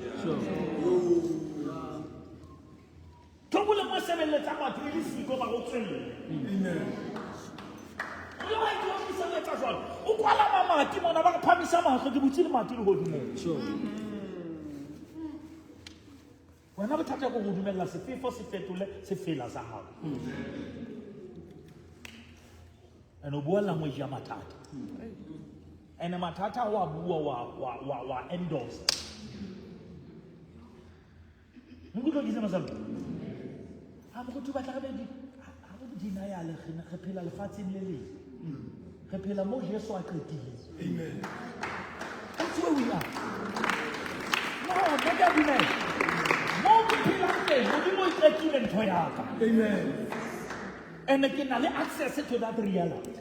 Speaker 1: Ntho e nngwe le nngwe e sebeletsang batho e le siko mara o tswelle.
Speaker 2: Amen.
Speaker 1: Re wa itse o sebeletsa jwalo. O kwala mamati mona ba re phamisa mahlo ke butse lemati lehodimong.
Speaker 4: Sure.
Speaker 1: Wena bothata ke go dumella sefefo se fetole sefela sa hao. And o bua language ya mathata. And mathata wa bua wa endorse. Utlwa ke se masalo? Ha moruti o batla re be ha re denial, re ne re phela lefatsheng le leng. Re phela mo Jesu a qetileng.
Speaker 2: Amen.
Speaker 1: That's where we are. No, mo ke a dumela. Mo ke phelang teng, Modimo o qetile ntho ya ka.
Speaker 2: Amen.
Speaker 1: And ke na le access to that reality.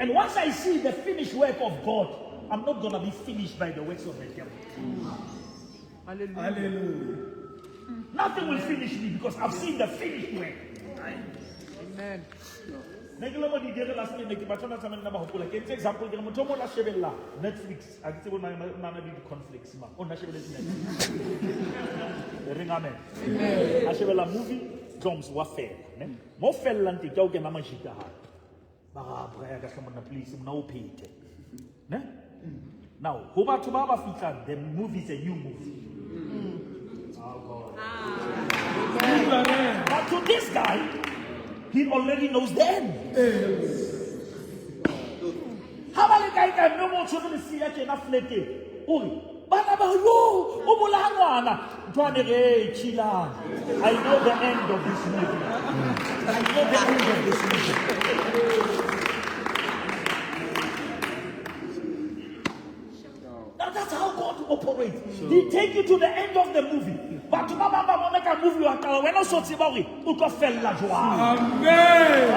Speaker 1: And once I see the finished work of God, I'm not going to be finished by the works of the devil.
Speaker 3: Hallelujah.
Speaker 2: Hallelujah.
Speaker 1: Nothing will finish me because I've seen the finished work.
Speaker 3: Amen.
Speaker 1: Ne ke le mo di dire last minute, ke batho ba tsamayang le nna ba hopola. Ke entse example, ke re motho o mong o la shebella Netflix. Ha ke tsebe o na le di-conflicts ma. O nna shebelletse Netflix. E reng amen. A shebella movie, Jones wa fela, ne? Mo fellang teng ke ha o kena majita hape. Ba ra braya ka hle monna, please, monna o phethe. Ne? Now, ho batho ba ba fihlang, the movie is a new movie. Oh God. But to this guy, he already knows the end. Ha ba le kae kae, mme mo tshwere lesea tjena flateng, o re, bana ba yo, o bolaya ngwana. Ntho a ne re, hey, chillang. I know the end of this movie. I know the end of this movie. Now that's how God operates. He take you to the end of the movie. Batho ba bang ba bona ka movie wa qala, wena o so tseba hore o tlo fella jwang.
Speaker 2: Amen.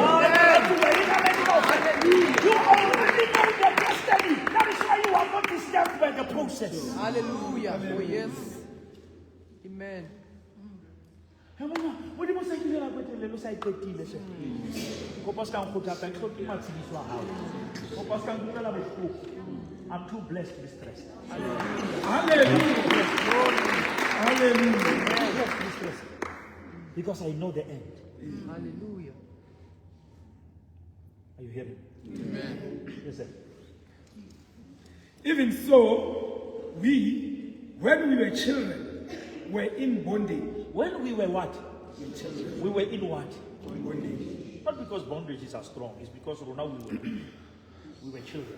Speaker 1: You already know the destiny. That is why you are not disturbed by the process.
Speaker 3: Hallelujah. Oh, yes. Amen.
Speaker 1: Modimo sa kile nako e telele o sa e qetile hle. Kopa o ska nkgothatsa, ke hloke matshediso a hao. Kopa o ska nkutlwela bohloko. I'm too blessed to be stressed.
Speaker 2: Hallelujah. Hallelujah.
Speaker 1: I'm too blessed to be stressed. Because I know the end.
Speaker 3: Hallelujah.
Speaker 1: Are you hearing? Amen. Yes, sir.
Speaker 2: Even so, we, when we were children, were in bondage.
Speaker 1: When we were what? We were in what?
Speaker 2: In bondage.
Speaker 1: Not because bondages are strong, it's because now we were weak. We were children.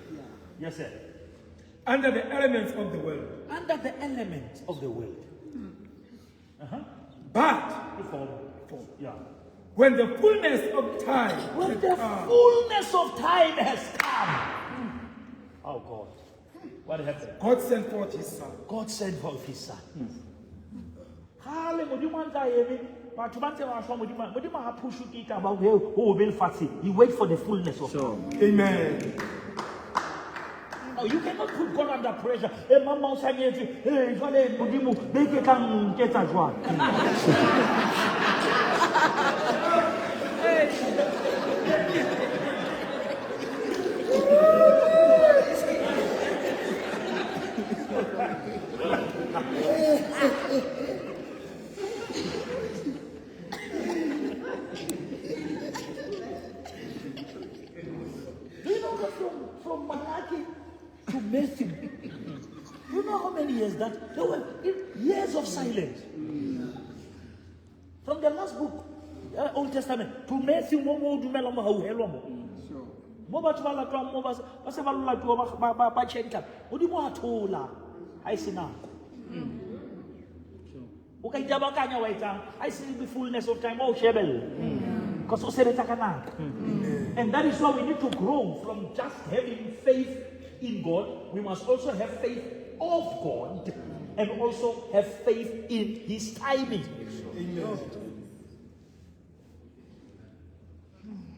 Speaker 1: Yes, sir.
Speaker 2: Under the elements of the world.
Speaker 1: Under the elements of the world.
Speaker 2: But
Speaker 1: Before. Yeah.
Speaker 2: when the fullness of time
Speaker 1: When
Speaker 2: had
Speaker 1: the
Speaker 2: come,
Speaker 1: fullness of time has come. Oh God. What happened?
Speaker 2: God sent forth his son.
Speaker 1: God sent forth his son. Hale Modimo a ntse a eme, batho ba ntse ba shwa Modimo, Modimo ha push ke taba hore ho be lefatsheng. He wait for the fullness of time.
Speaker 2: Amen.
Speaker 1: No, you cannot put God under pressure. Hey, mama o sa nyetswe. Hey, jwale Modimo, beke tla nketsa jwang? Do you know that from Malachi to Matthew, do you know how many years that? There were years of silence. From the last book, Old Testament, to Matthew, mo mo dumela mo hauhelwa mo. Mo batho ba latwang mo ba se ba latuwa ba tjhentla. Modimo a thola, ha e se nako. O ka itabakanya wa etsang, ha e se the fullness of time, o shebella. Because o sebetsa ka nako. And that is why we need to grow from just having faith in God. We must also have faith of God and also have faith in his timing.
Speaker 2: Amen.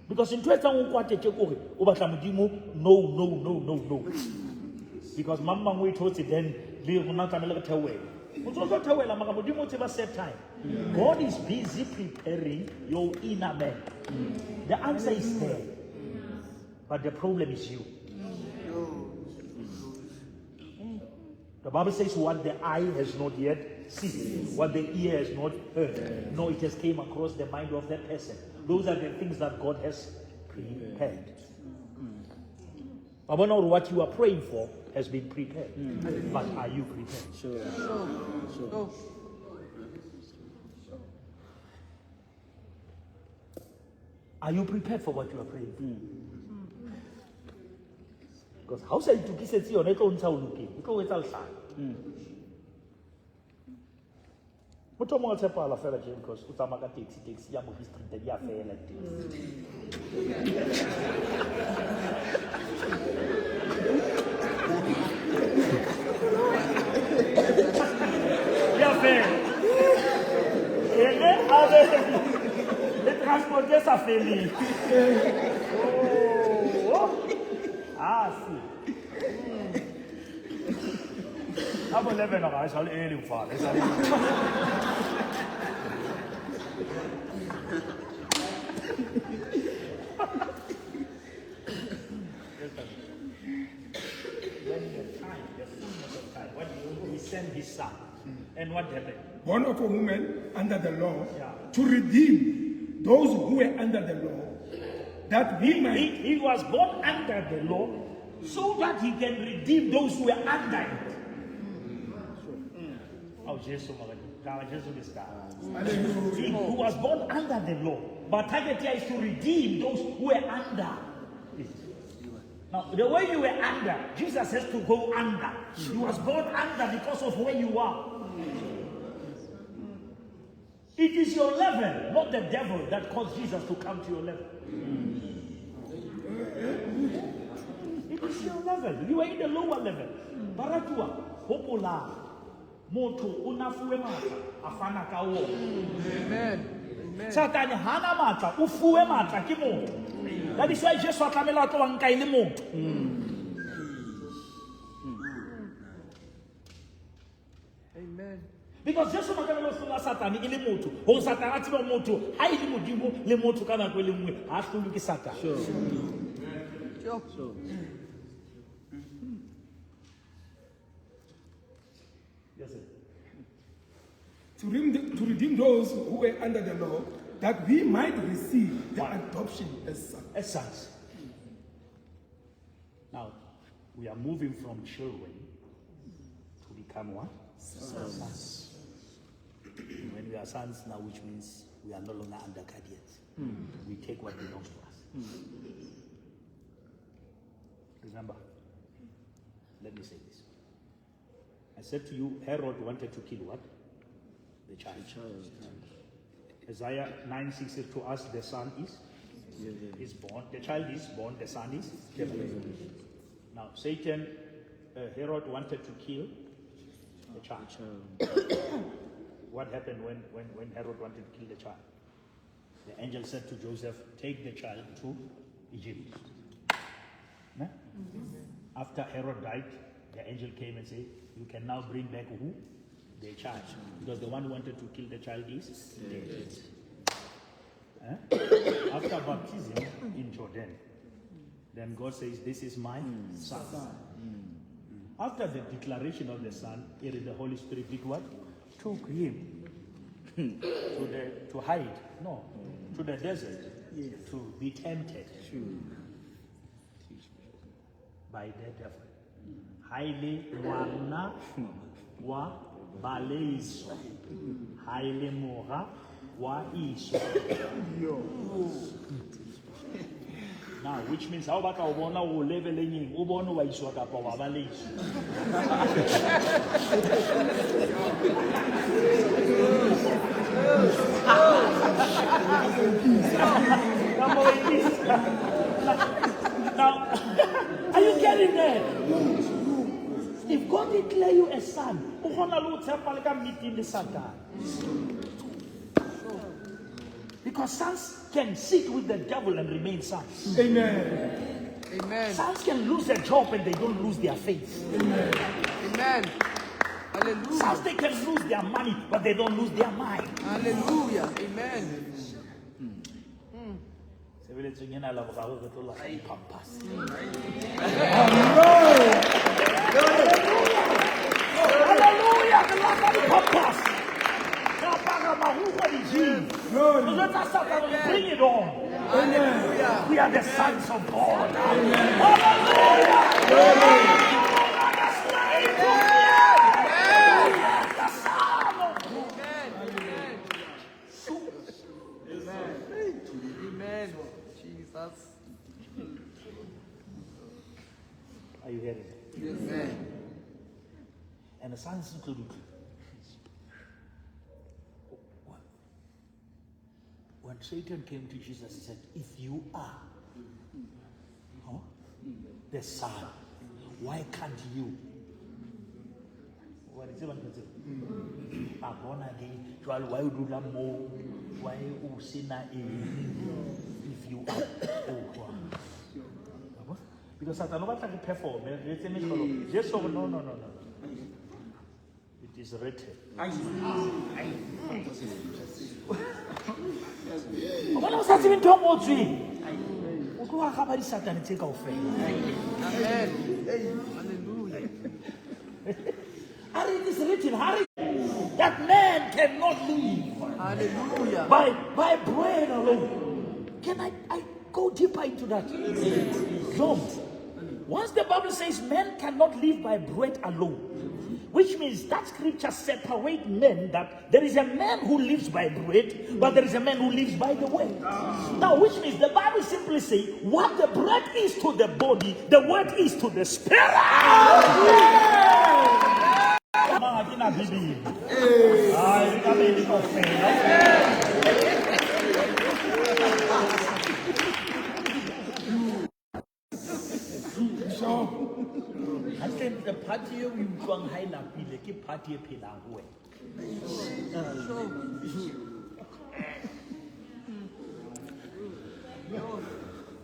Speaker 1: Because in ntho e etsang o kwate tje kore o batla Modimo, no, no, no, no, no. Because mang mang o e thotse, then le rona tlamehile re theohele. O ntso tlo theohela, mara Modimo o tseba set time. God is busy preparing your inner man. The answer is there. But the problem is you. The Bible says what the eye has not yet seen, what the ear has not heard, nor it has came across the mind of that person. Those are the things that God has prepared. I wonder what you are praying for has been prepared. But are you prepared?
Speaker 4: Sure.
Speaker 3: Sure. Sure.
Speaker 1: Are you prepared for what you are praying for? Because how say to kiss it yona e tlo ntsha o lokeng, e tlo o etsa lehlanya. Motho o mongwe o tshepala fela tje because o tsamaya ka taxi, taxi ya Mogi Street di a fela di-taxi. Di a fela. Ene a be le transporte sa feleng. Oh, ah, si. Ka bo 11 ga e sale early mfana, e sale. When the time, the fullness of time, what he sent his son. And what happened?
Speaker 2: Born of a woman under the law,
Speaker 1: Yeah.
Speaker 2: to redeem those who were under the law, that we might.
Speaker 1: He was born under the law so that he can redeem those who were under it. Oh, Jesus, Jesus is. He who was born under the law, but target here is to redeem those who were under it. Now, the way you were under, Jesus has to go under. He was born under because of where you are. It is your level, not the devil, that caused Jesus to come to your level. It is your level. You are in the lower level. Baratua, hopola, motho o na fuwe matla, a fana ka wona.
Speaker 3: Amen. Amen.
Speaker 1: Satane hana matla, o fuwe matla ke motho. That is why Jesu a tlamehile a tlo ba nka e le motho.
Speaker 3: Amen.
Speaker 1: Because Jesu o tlamehile ho hlola Satane e le motho. Hore Satane a tsebe motho, ha e le Modimo le motho ka nako e le nngwe, ha a hlolwe ke Satane.
Speaker 3: Sure.
Speaker 1: Yes, sir.
Speaker 2: To redeem those who were under the law, that we might receive the adoption as sons.
Speaker 1: As sons. Now, we are moving from children to become what? Sons. When we are sons now, which means we are no longer under guardians. We take what belongs to us. Remember, let me say this. I said to you, Herod wanted to kill what? The child. Isaiah 9:6 says to us, the son is born. The child is born, the son is given. Now, Satan, Herod wanted to kill the child. What happened when Herod wanted to kill the child? The angel said to Joseph, take the child to Egypt. Ne? After Herod died, the angel came and said, you can now bring back who? The child. Because the one who wanted to kill the child is dead. Eh? After baptism in Jordan, then God says, this is my son. After the declaration of the son, it is the Holy Spirit did what? Took him to hide, no, to the desert, to be tempted by the devil. Haile ngwana wa baleiswa. Haile mora wa iswa. Now, which means how about o bona o leveleng eng, o bone wa iswa kapa wa baleiswa. Now, are you getting there? If God declare you a son, o kgona le ho tshepa le ka meeting le Satan. Because sons can sit with the devil and remain sons.
Speaker 2: Amen.
Speaker 3: Amen.
Speaker 1: Sons can lose their job and they don't lose their faith.
Speaker 3: Amen. Amen. Hallelujah.
Speaker 1: Sons, they can lose their money, but they don't lose their mind.
Speaker 3: Hallelujah. Amen.
Speaker 1: Hallelujah. Bring it on.
Speaker 3: Hallelujah.
Speaker 1: We are the sons of God. Hallelujah. The Son of God.
Speaker 3: Amen. Amen. Amen. Jesus.
Speaker 1: Are you hearing?
Speaker 3: Yes. Amen.
Speaker 1: And the sons include. When Satan came to Jesus, he said, if you are the Son, why can't you? Wa di tseba ntho tseo? A bona again. Jwale, why o dula moo? Why o sena eng? If you are, oh, wow. Wa bona? Because Satan o batla re perform, re etse mehlolo. Jesu o re, no, no, no, no. It is written. O bona o sa tsebe ntho e ngotsweng. O tlo araba disatane tse kaofela.
Speaker 3: Amen. Hallelujah.
Speaker 1: A re, it is written, ha re, that man cannot live
Speaker 3: Hallelujah.
Speaker 1: by bread alone. Can I go deeper into that? Don't. Once the Bible says man cannot live by bread alone, which means that scripture separates men, that there is a man who lives by bread, but there is a man who lives by the word. Now, which means the Bible simply says what the bread is to the body, the word is to the spirit. Hantlentle party eo o e utlwang ha e lapile ke party e phelang ho wena.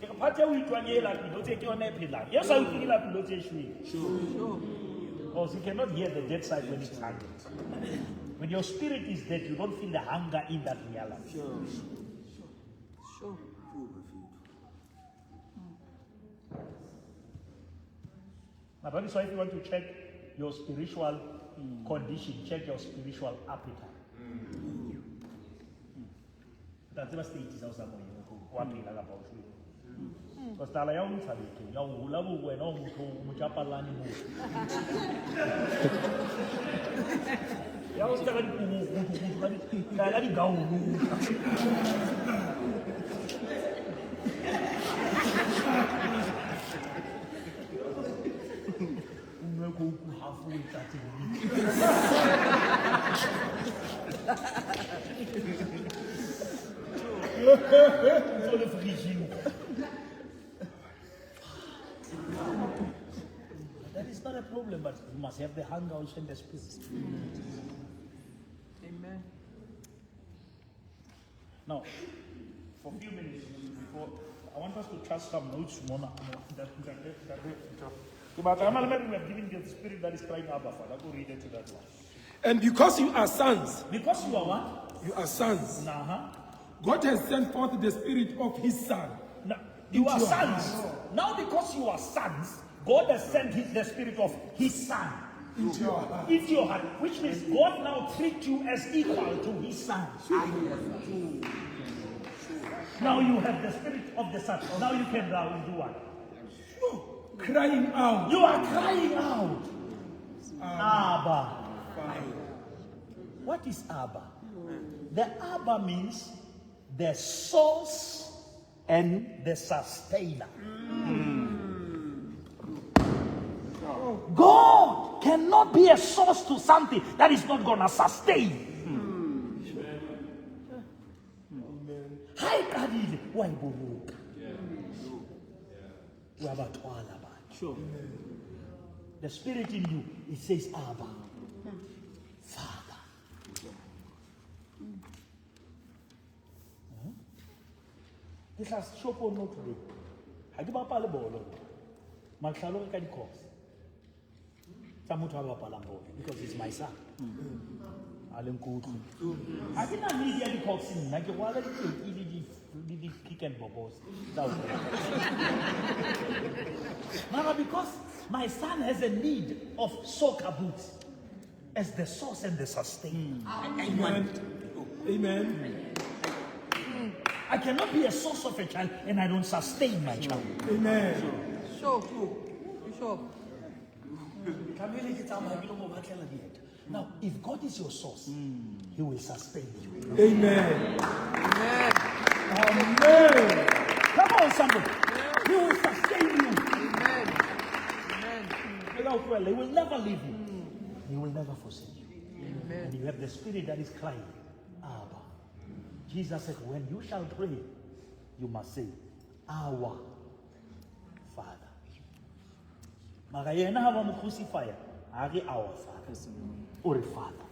Speaker 1: Ke re party eo o utlwang e lapile, o tsebe ke yona e phelang. E sa utlweng e lapile, o tsebe e shwele. Because you cannot hear the dead side when it's hungry. When your spirit is dead, you don't feel the hunger in that reality.
Speaker 3: Sure.
Speaker 1: Now, that is why if you want to check your spiritual condition, check your spiritual appetite. Tla tseba state sa o sa moyeng hore wa phela kapa o shwele. Because tlala ya o ntsha bethong, ya o hula bo wena o motho o motjapallane moo. Ya o ntsha ka dikobo, kgudu, kgudu, ka di-, tlala ka digaono. O nwe Coke half o e tlatse nnete. Ntse o le fridge-ing. That is not a problem, but you must have the hunger also in the spirit.
Speaker 3: Amen.
Speaker 1: Now, for a few minutes before, I want us to trust some notes. Mona, but we have given the spirit that is crying Abba, Father. Go read it to that one.
Speaker 2: And because you are sons,
Speaker 1: Because you are what?
Speaker 2: You are sons.
Speaker 1: Uh-huh.
Speaker 2: God has sent forth the spirit of his son.
Speaker 1: Now, you are
Speaker 2: Into your
Speaker 1: sons.
Speaker 2: heart.
Speaker 1: Now, because you are sons, God has sent the spirit of his son
Speaker 2: Into your heart.
Speaker 1: Into your heart, which means God now treats you as equal to his son. Now you have the spirit of the son. Now you can now do what?
Speaker 2: Crying out.
Speaker 1: You are crying out. Abba. What is Abba? The Abba means the source and the sustainer. God cannot be a source to something that is not going to sustain. Hi, qadile, wa e boloka. Wa ba thwala batho.
Speaker 4: Sure.
Speaker 1: The spirit in you, it says, Abba, Father. Ke tla shopong no today. Ha ke bapale bolo. Mahlalo ka di-course tsa motho a bapalang bolo, because he's my son. A le nkutlwe. Ha ke na need ya di-course nna, ke rwala diteki le di-kick and bobos tsa ho reka. Mara, because my son has a need of soccer boots as the source and the sustainer.
Speaker 2: Amen. Amen.
Speaker 1: I cannot be a source of a child and I don't sustain my child.
Speaker 2: Amen.
Speaker 3: Sure. Sure.
Speaker 1: Now, if God is your source, He will sustain you.
Speaker 2: Amen.
Speaker 3: Amen.
Speaker 2: Amen.
Speaker 1: Come on, somebody. He will sustain you.
Speaker 3: Amen. Amen.
Speaker 1: He will never leave you. He will never forsake you.
Speaker 3: Amen.
Speaker 1: And you have the spirit that is crying, Abba. Jesus said, when you shall pray, you must say, Our Father. Mara yena ha ba mo crucify, a re our Father. O re Father.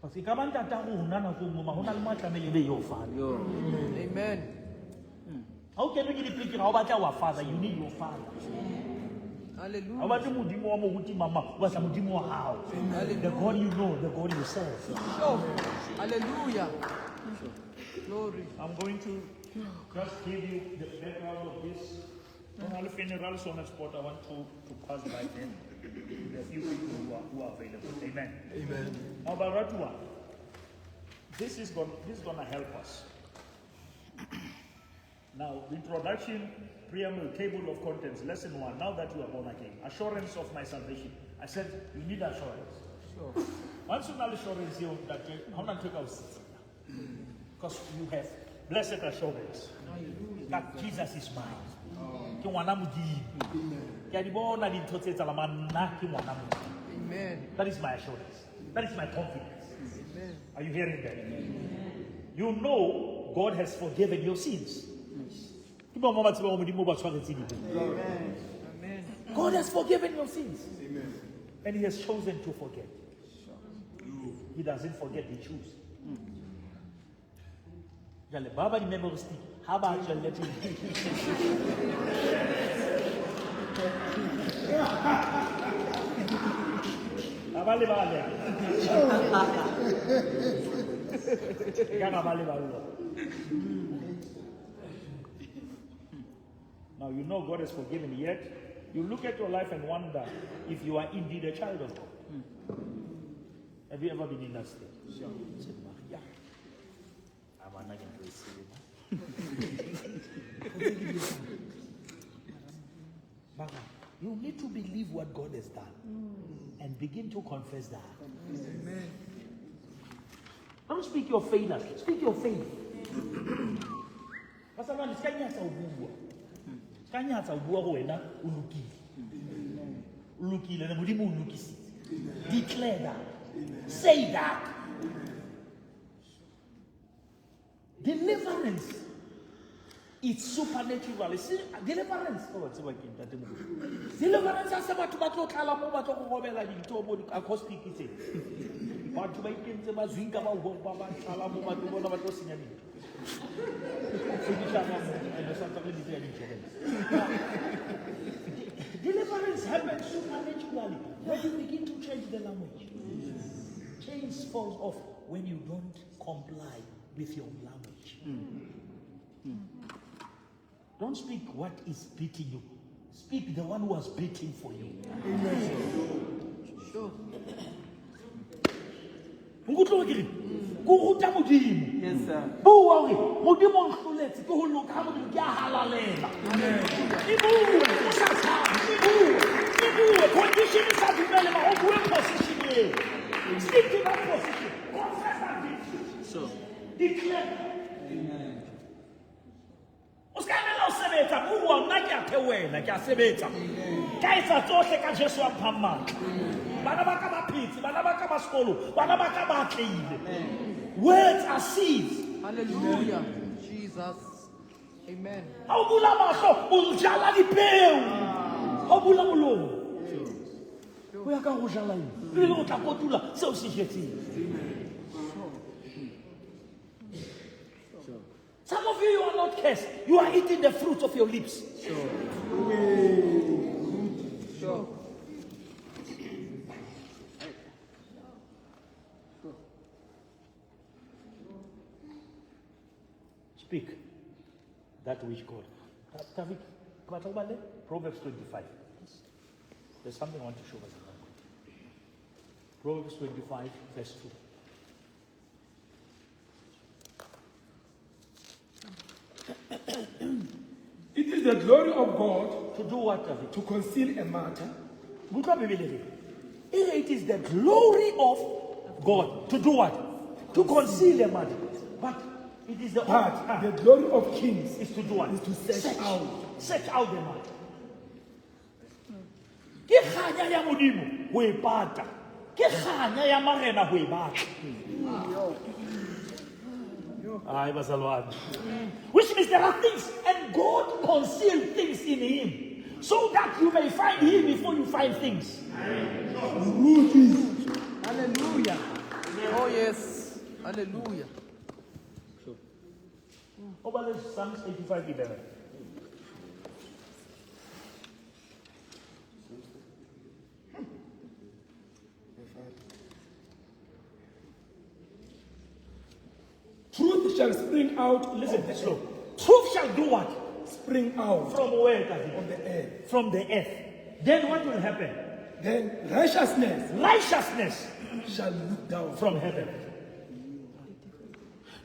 Speaker 1: Parce que ka ba ntata rona nako e nngwe, ma ho na le mo a tlamehile e be your father.
Speaker 3: Amen.
Speaker 1: Ha o kenwe ke dipikiri, ha o batla our father, you need your father. Ha o
Speaker 3: Hallelujah.
Speaker 1: batle modimo wa moruti mama, o batla modimo wa hao. The God you know, the God you serve.
Speaker 3: Sure. Hallelujah. Glory.
Speaker 1: I'm going to just give you the background of this. Ho na le funeral sona spot I want to pass by them. The few people who are available. Amen.
Speaker 2: Amen.
Speaker 1: Now, Baratua, this is gonna help us. Now, the introduction, preamble, table of contents, lesson 1. Now that you are born again, assurance of my salvation. I said you need assurance.
Speaker 3: Sure.
Speaker 1: Once you have assurance, you that how not take out, because you have blessed assurance that Jesus is mine. Ke ngwana Modimo. Ke a di bona dintho tse etsahalang, mara nna ke ngwana Modimo.
Speaker 3: Amen.
Speaker 1: That is my assurance. That is my confidence.
Speaker 3: Amen.
Speaker 1: Are you hearing that? You know God has forgiven your sins. Ke ba ba tsebang hore Modimo o ba tshwaretse dibe.
Speaker 3: Amen.
Speaker 1: God has forgiven your sins.
Speaker 2: Amen.
Speaker 1: And he has chosen to forget. He doesn't forget, he chooses. Jwale, ba ba di-memory stick, ha ba tswelle pele. Ha ba lebale. E ka ba ba leballa. Now you know God has forgiven, yet you look at your life and wonder if you are indeed a child of God. Have you ever been in that state?
Speaker 4: Sure.
Speaker 1: Said, yeah. I'm not going to say it. You need to believe what God has done and begin to confess that.
Speaker 3: Amen.
Speaker 1: Don't speak your failure. Speak your faith. Pastor Rand, ska nyatsa ho bua. Ska nyatsa ho bua hore wena o lokile. O lokile, le Modimo o lokisitse. Declare that. Say that. Deliverance is supernatural. You see, deliverance. Oh, tseba ke ntate Modimo. Deliverance ha se batho ba tlo tlala mo ba tlo go robela dintho mo di-acoustic tse. Batho ba ikentse ba zwinka ba ba ba tlala mo ba tlo bona ba tlo senya dintho. Fedisa ka mo, ene sa tsa re bitse ya di-insurance. Deliverance happens supernaturally when you begin to change the language. Chains falls off when you don't comply with your language. Don't speak what is beating you. Speak the one who was beating for you.
Speaker 3: Sure.
Speaker 1: Nkutlwe ke reng? Ke o ruta Modimo.
Speaker 4: Yes, sir.
Speaker 1: Bua hore Modimo o nhloletse, ke ho loka ha Modimo, ke a halalela. E bue, o sa tshabe, e bue, e bue. Condition e sa dumele, mara o bue position eo. Speak to that position. Confess that victory.
Speaker 4: Sure.
Speaker 1: Declare.
Speaker 4: Amen.
Speaker 1: O ska emela ho sebetsa, bua, nna ke a theohela, ke a sebetsa. Ka etsa tsohle ka Jesu a mphang matla. Bana ba ka ba phetse, bana ba ka ba sekolo, bana ba ka ba atlehile. Words are seeds.
Speaker 3: Hallelujah. Jesus. Amen.
Speaker 1: Ha o bula mahlo, o jala dipeo. Ha o bula molomo, ho ya ka ho jala eng? Ebile o tla kotula seo se jetseng. Some of you, you are not cursed. You are eating the fruits of your lips.
Speaker 4: Sure.
Speaker 3: Sure.
Speaker 1: Speak that which God. Tavik, Proverbs 25. There's something I want to show us. Proverbs 25, verse 2.
Speaker 2: It is the glory of God
Speaker 1: to do what, David?
Speaker 2: To conceal a matter.
Speaker 1: It is the glory of God to do what? To conceal a matter. But it is the
Speaker 2: But the glory of kings
Speaker 1: is to do what?
Speaker 2: Is to search out.
Speaker 1: Search out the matter. Ke kganya ya Modimo ho e pata. Ke kganya ya marena ho e batla. Ai, bazalwane. Which means there are things, and God concealed things in him, so that you may find him before you find things.
Speaker 3: Hallelujah. Oh, yes. Hallelujah.
Speaker 1: Over Psalms 85:11.
Speaker 2: Truth shall spring out.
Speaker 1: Listen, slow. Truth shall do what?
Speaker 2: Spring out
Speaker 1: From where, David?
Speaker 2: of the earth.
Speaker 1: From the earth. Then what will happen?
Speaker 2: Then righteousness
Speaker 1: Righteousness
Speaker 2: shall look down.
Speaker 1: from heaven.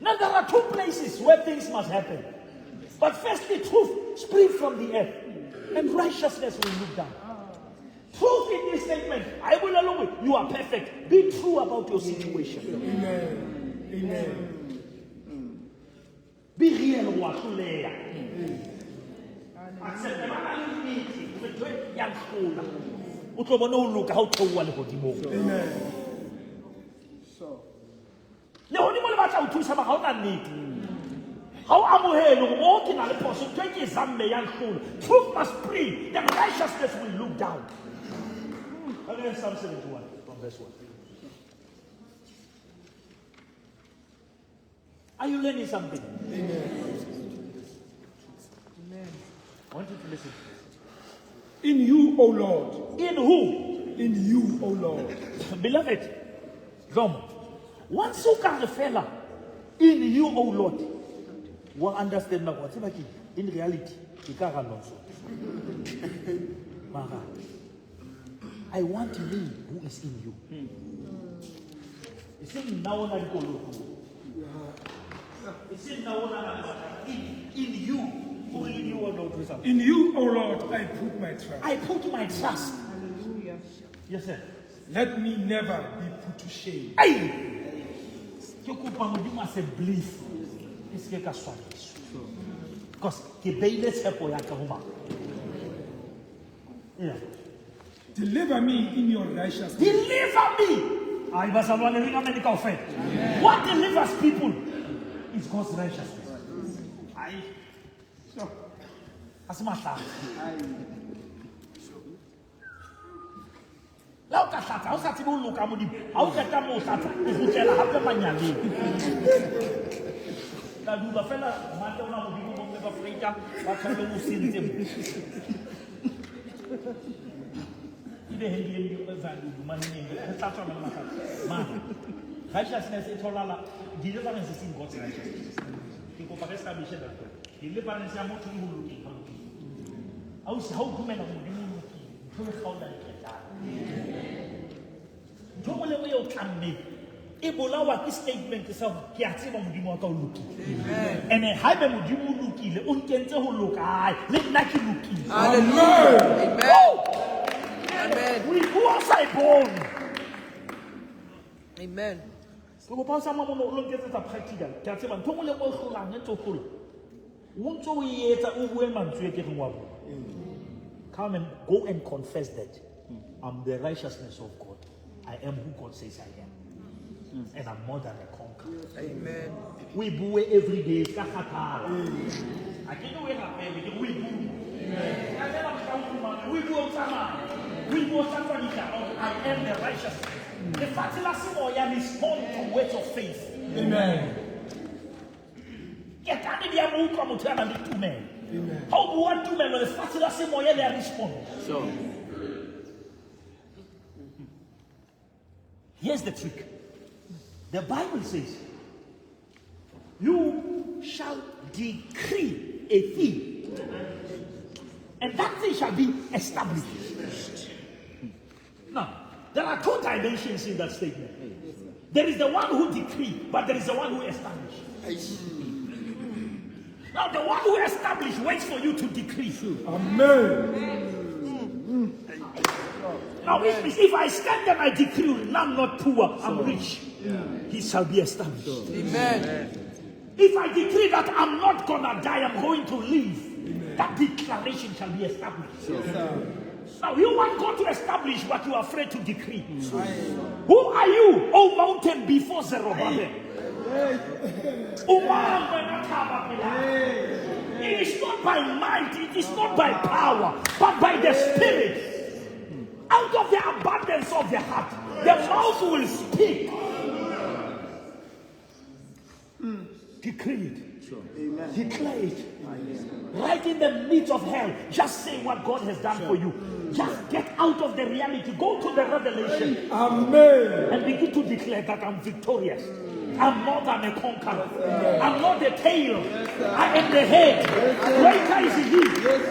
Speaker 1: Now there are two places where things must happen. But firstly, truth springs from the earth, and righteousness will look down. Truth in this statement, I will allow it. You are perfect. Be true about your situation.
Speaker 2: Amen. Amen.
Speaker 1: Be real. Wa hloleha. Accept ba na le nnete, hore ntho e ya nhlola. O tlo bona ho loka ha o theoha lehodimong.
Speaker 2: Amen.
Speaker 1: Lehodimo le batla ho thusa mara ha o na nnete. Ha o amohele hore mo ke na le phoso, ntho e ke e zamme ya nhlola. Truth must spring, then righteousness will look down. Okay, Psalm 71 from verse 1. Are you learning something?
Speaker 2: Amen.
Speaker 3: Amen.
Speaker 1: I want you to listen.
Speaker 2: In you, O Lord.
Speaker 1: In who?
Speaker 2: In you, O Lord.
Speaker 1: Beloved, Dom, once you can fella in you, O Lord, we understand now. What's like in reality, you can't run so. Mara, I want me who is in you. It's in now na dikoloto. It's in now na in you. Who in you, O Lord?
Speaker 2: In you, O Lord, I put my trust.
Speaker 1: I put my trust.
Speaker 3: Hallelujah.
Speaker 1: Yes, sir.
Speaker 2: Let me never be put to shame.
Speaker 1: Hey! Ke kopa Modimo a se bliss. E se ke ka swabiswa. Because ke beile tshepo ya ka ho mang? Yeah.
Speaker 2: Deliver me in your righteousness.
Speaker 1: Deliver me. Ai, bazalwane, re amen kaofela. What delivers people is God's righteousness. Ai. Ha se mahlale. La o ka hlatsa, ha o sa tsebe ho loka Modimo, ha o qeta moo o hlatsa, o kgutlela hape manyaleng. Ka dula fela mate ona Modimo bomme ba Afrika ba tshwanetse ho sentse mo. Ebe hendi hendi o tsa dumaneng, re tla tswa le mahlatsa. Mara righteousness e tholala deliverance is in God's righteousness. Ke kopa re establish that. Deliverance ya motho e ho lokeng ha lokile. Ha o se ha o dumela Modimo o lokile, ntho e kgaola diketane. Ntho e nngwe le nngwe eo tlammeng e bolawa ke statement sa hore ke a tseba Modimo wa ka o lokile. Ene haebe Modimo o lokile, o nkentse ho loka hae, le nna ke lokile.
Speaker 3: Hallelujah. Amen.
Speaker 1: Oh!
Speaker 3: Amen.
Speaker 1: O ipua o sa e bone.
Speaker 3: Amen.
Speaker 1: Ke kopa o sa mamono o lo nketsetsa practical. Ke a tseba ntho e nngwe le nngwe e hlolang e ntse o hlola. O ntso o e etsa, o bue mantswe e ke reng wa bua. Come and go and confess that I'm the righteousness of God. I am who God says I am. And I'm more than a conqueror.
Speaker 3: Amen.
Speaker 1: We bue every day. Ka kgathala. Ha ke no e rapele, ke re o e bue. Ka tsela mohla o fumana, o e bue o tsamaya. O e bue o hlatswa dihlahla hore I am the righteousness. Lefatshe la semoya respond to words of faith.
Speaker 2: Amen.
Speaker 1: Ketane di a mo utlwa motho ya nang le tumelo. Ha o bua tumelo, lefatshe la semoya le a respond.
Speaker 4: Sure.
Speaker 1: Here's the trick. The Bible says, you shall decree a thing, and that thing shall be established. Now, there are two dimensions in that statement. There is the one who decreed, but there is the one who established. Now, the one who established waits for you to decree.
Speaker 2: Amen.
Speaker 1: Now, if I stand and I decree, now I'm not poor, I'm rich. He shall be established.
Speaker 3: Amen.
Speaker 1: If I decree that I'm not gonna die, I'm going to live, that declaration shall be established.
Speaker 4: Sure.
Speaker 1: Now you want God to establish what you are afraid to decree. Who are you, O mountain, before Zerubbabel? O mang wena thaba pela? It is not by might, it is not by power, but by the Spirit. Out of the abundance of the heart, the mouth will speak. Decree it. Declare it. Right in the midst of hell, just say what God has done for you. Just get out of the reality. Go to the revelation.
Speaker 2: Amen.
Speaker 1: And begin to declare that I'm victorious. I'm more than a conqueror. I'm not the tail. I am the head. Greater is he who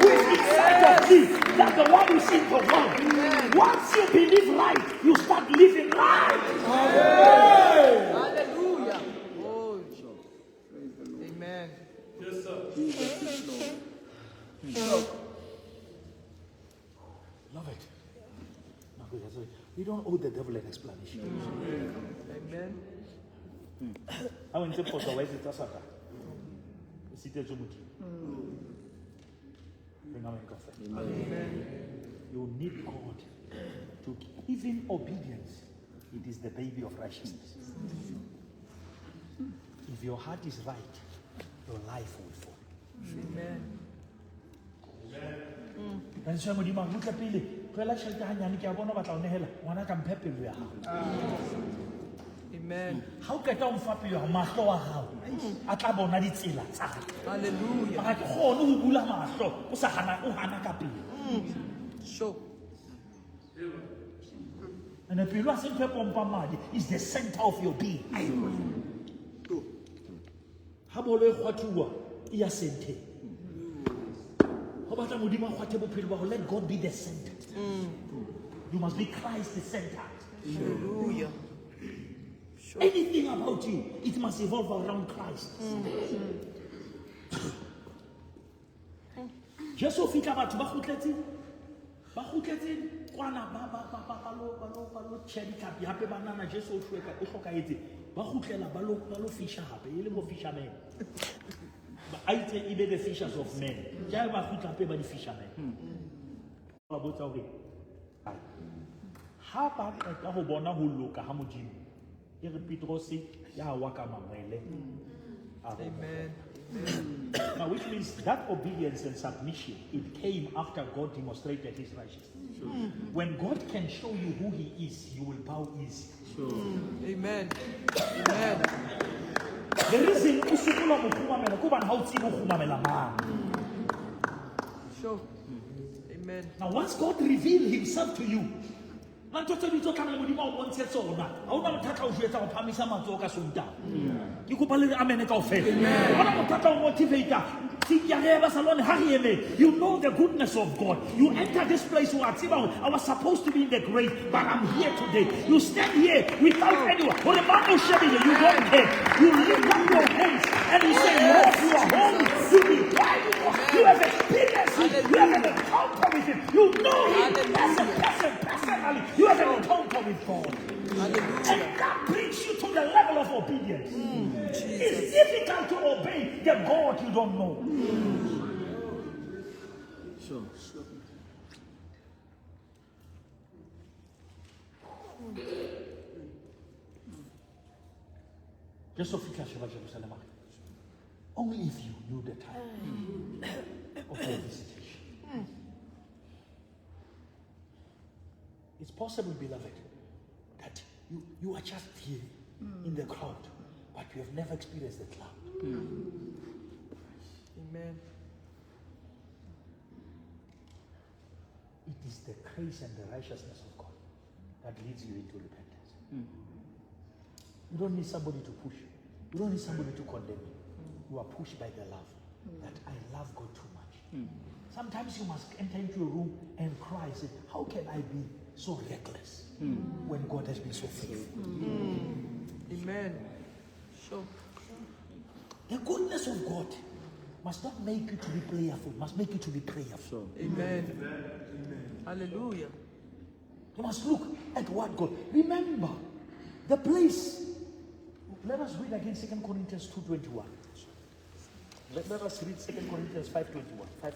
Speaker 1: is inside of me than the one who is in the world. Once you believe right, you start living right.
Speaker 2: Amen.
Speaker 3: Hallelujah. Oh, amen.
Speaker 1: Love it. We don't owe the devil an explanation.
Speaker 3: Amen.
Speaker 1: Ha o entse phoso wa etsetsa Satan. O sitetswe Modimo. Bring amen kaofela. You need God to even obedience. It is the baby of righteousness. If your heart is right, your life will follow.
Speaker 3: Amen.
Speaker 1: Lentswe ya Modimo a re, "Utlwa pele, tlohela tjhelete hanyane, ke a bona o batla ho nehela. Ngwana ka mphe pelo ya hao."
Speaker 3: Amen.
Speaker 1: Ha o qeta ho mfa pelo ya hao, mahlo a hao a tla bona ditsela tsa ka.
Speaker 3: Hallelujah.
Speaker 1: Mara ke kgone ho bula mahlo, o sa hana, o hana ka pelo.
Speaker 3: Sure.
Speaker 1: And pelo ha se ntho e pompang madi, is the center of your being. Ha bolo e kgwathuwa, e ya centeng. Ho batla Modimo a kgwathe bophelo ba hao, let God be the center. You must be Christ the center.
Speaker 3: Hallelujah.
Speaker 1: Anything about you, it must evolve around Christ. Jesu o fihla batho ba kgutletse ba kgutletse kwana ba ba ba ba ba lo ba lo ba lo tjheha ditlhapi hape ba nana Jesu o hlweka o hlokahetse ba kgutlela ba lo fisha hape e le bo fishermen ba a itse e be the fishers of men ke ha ba kgutla hape ba di fishermen ba botsa hore ha ba qeta ho bona ho loka ha Modimo e re Petrose ya wa ka mangwele a re,
Speaker 3: Amen.
Speaker 1: Now, which means that obedience and submission, it came after God demonstrated his righteousness. When God can show you who he is, you will bow easy.
Speaker 3: Amen. Amen.
Speaker 1: The reason o sokola ho kgumamela ke hobane ha o tsebe ho kgumamela mang.
Speaker 3: Sure. Amen.
Speaker 1: Now, once God revealed himself to you, la ntho tse ding tse tlamehile Modimo a o bontshe tsona, ha hona motho a tla o jwetsa ho phamisa matsoho ka Sontaha. Ke kopa le re amen kaofela. Ha hona motho a tla o motivate-a. You know the goodness of God. You enter this place, wa tseba hore I was supposed to be in the grave, but I'm here today. You stand here without anyone. Hore mang o shebile, you don't care. You lift up your hands and you say, Lord, you are holy. You be quiet. You have experienced him. You have an encounter with him. You know him as a person, personally. You have an encounter with God.
Speaker 3: Hallelujah.
Speaker 1: And that brings you to the level of obedience. It's difficult to obey the God you don't know.
Speaker 4: Sure.
Speaker 1: Jesu fihla sheba Jerusalema. Only if you knew the time of your visitation. It's possible, beloved, that you are just here in the crowd, but you have never experienced the cloud.
Speaker 3: Amen.
Speaker 1: It is the grace and the righteousness of God that leads you into repentance. You don't need somebody to push you. You don't need somebody to condemn you. You are pushed by the love. That I love God too much. Sometimes you must enter into a room and cry and say, how can I be so reckless when God has been so faithful?
Speaker 3: Amen. Sure.
Speaker 1: The goodness of God must not make you to be prayerful, must make you to be prayerful.
Speaker 3: Amen. Hallelujah.
Speaker 1: You must look at what God. Remember the place. Let us read again 2 Corinthians 2:21. Let us read 2 Corinthians 5:21. 5:21.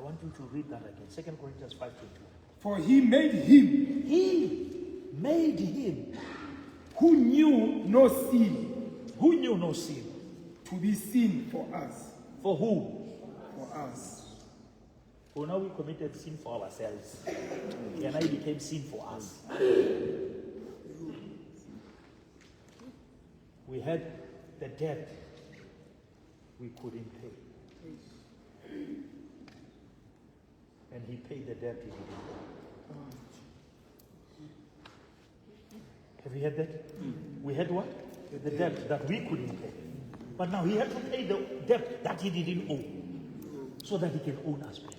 Speaker 1: I want you to read that again. 2 Corinthians 5:21.
Speaker 2: For he made him
Speaker 1: He made him
Speaker 2: who knew no sin
Speaker 1: who knew no sin.
Speaker 2: to be sin for us.
Speaker 1: For who?
Speaker 2: For us.
Speaker 1: For now we committed sin for ourselves. And he became sin for us. We had the debt we couldn't pay. And he paid the debt he didn't pay. Have you heard that? We had what? The debt that we couldn't pay. But now he had to pay the debt that he didn't owe, so that he can own us back.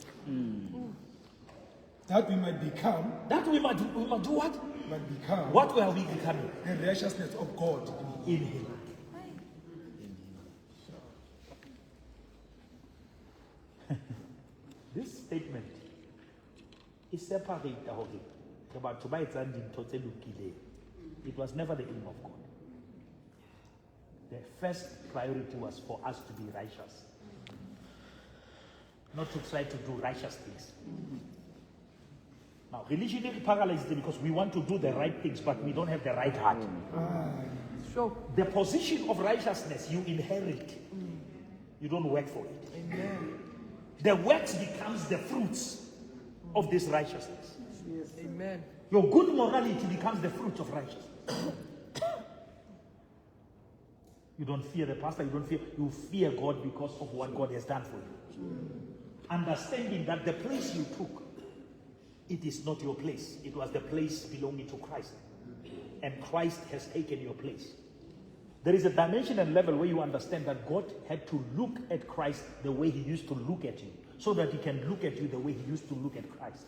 Speaker 2: That we might become,
Speaker 1: That we might do what?
Speaker 2: might become
Speaker 1: What were we becoming?
Speaker 2: the righteousness of God
Speaker 1: In him. This statement is separate hore re batho ba etsang dintho tse lokileng. It was never the aim of God. The first priority was for us to be righteous, not to try to do righteous things. Now, religion is paralyzed because we want to do the right things, but we don't have the right heart.
Speaker 3: Sure.
Speaker 1: The position of righteousness you inherit. You don't work for it.
Speaker 3: Amen.
Speaker 1: The works becomes the fruits of this righteousness.
Speaker 3: Amen.
Speaker 1: Your good morality becomes the fruit of righteousness. You don't fear the pastor, you don't fear, you fear God because of what God has done for you. Understanding that the place you took, it is not your place. It was the place belonging to Christ. And Christ has taken your place. There is a dimension and level where you understand that God had to look at Christ the way he used to look at you, so that he can look at you the way he used to look at Christ.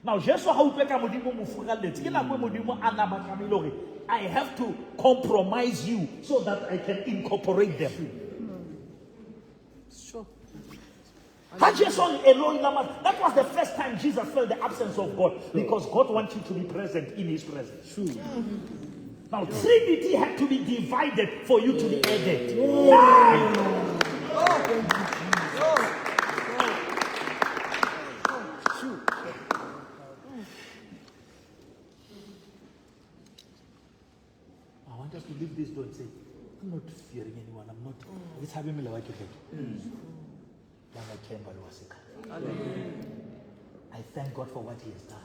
Speaker 1: Now, Jesu ha utlwe ka Modimo mo furalletse, ke nako e Modimo a na ba tlamehile hore, I have to compromise you so that I can incorporate them.
Speaker 3: Sure.
Speaker 1: Ha Jesu a re, Eloi lama, that was the first time Jesus felt the absence of God, because God wants you to be present in his presence.
Speaker 4: True.
Speaker 1: Now, Trinity had to be divided for you to be added. I want us to leave this door and say, I'm not fearing anyone. I'm not. It's having me like I thank God for what he has done.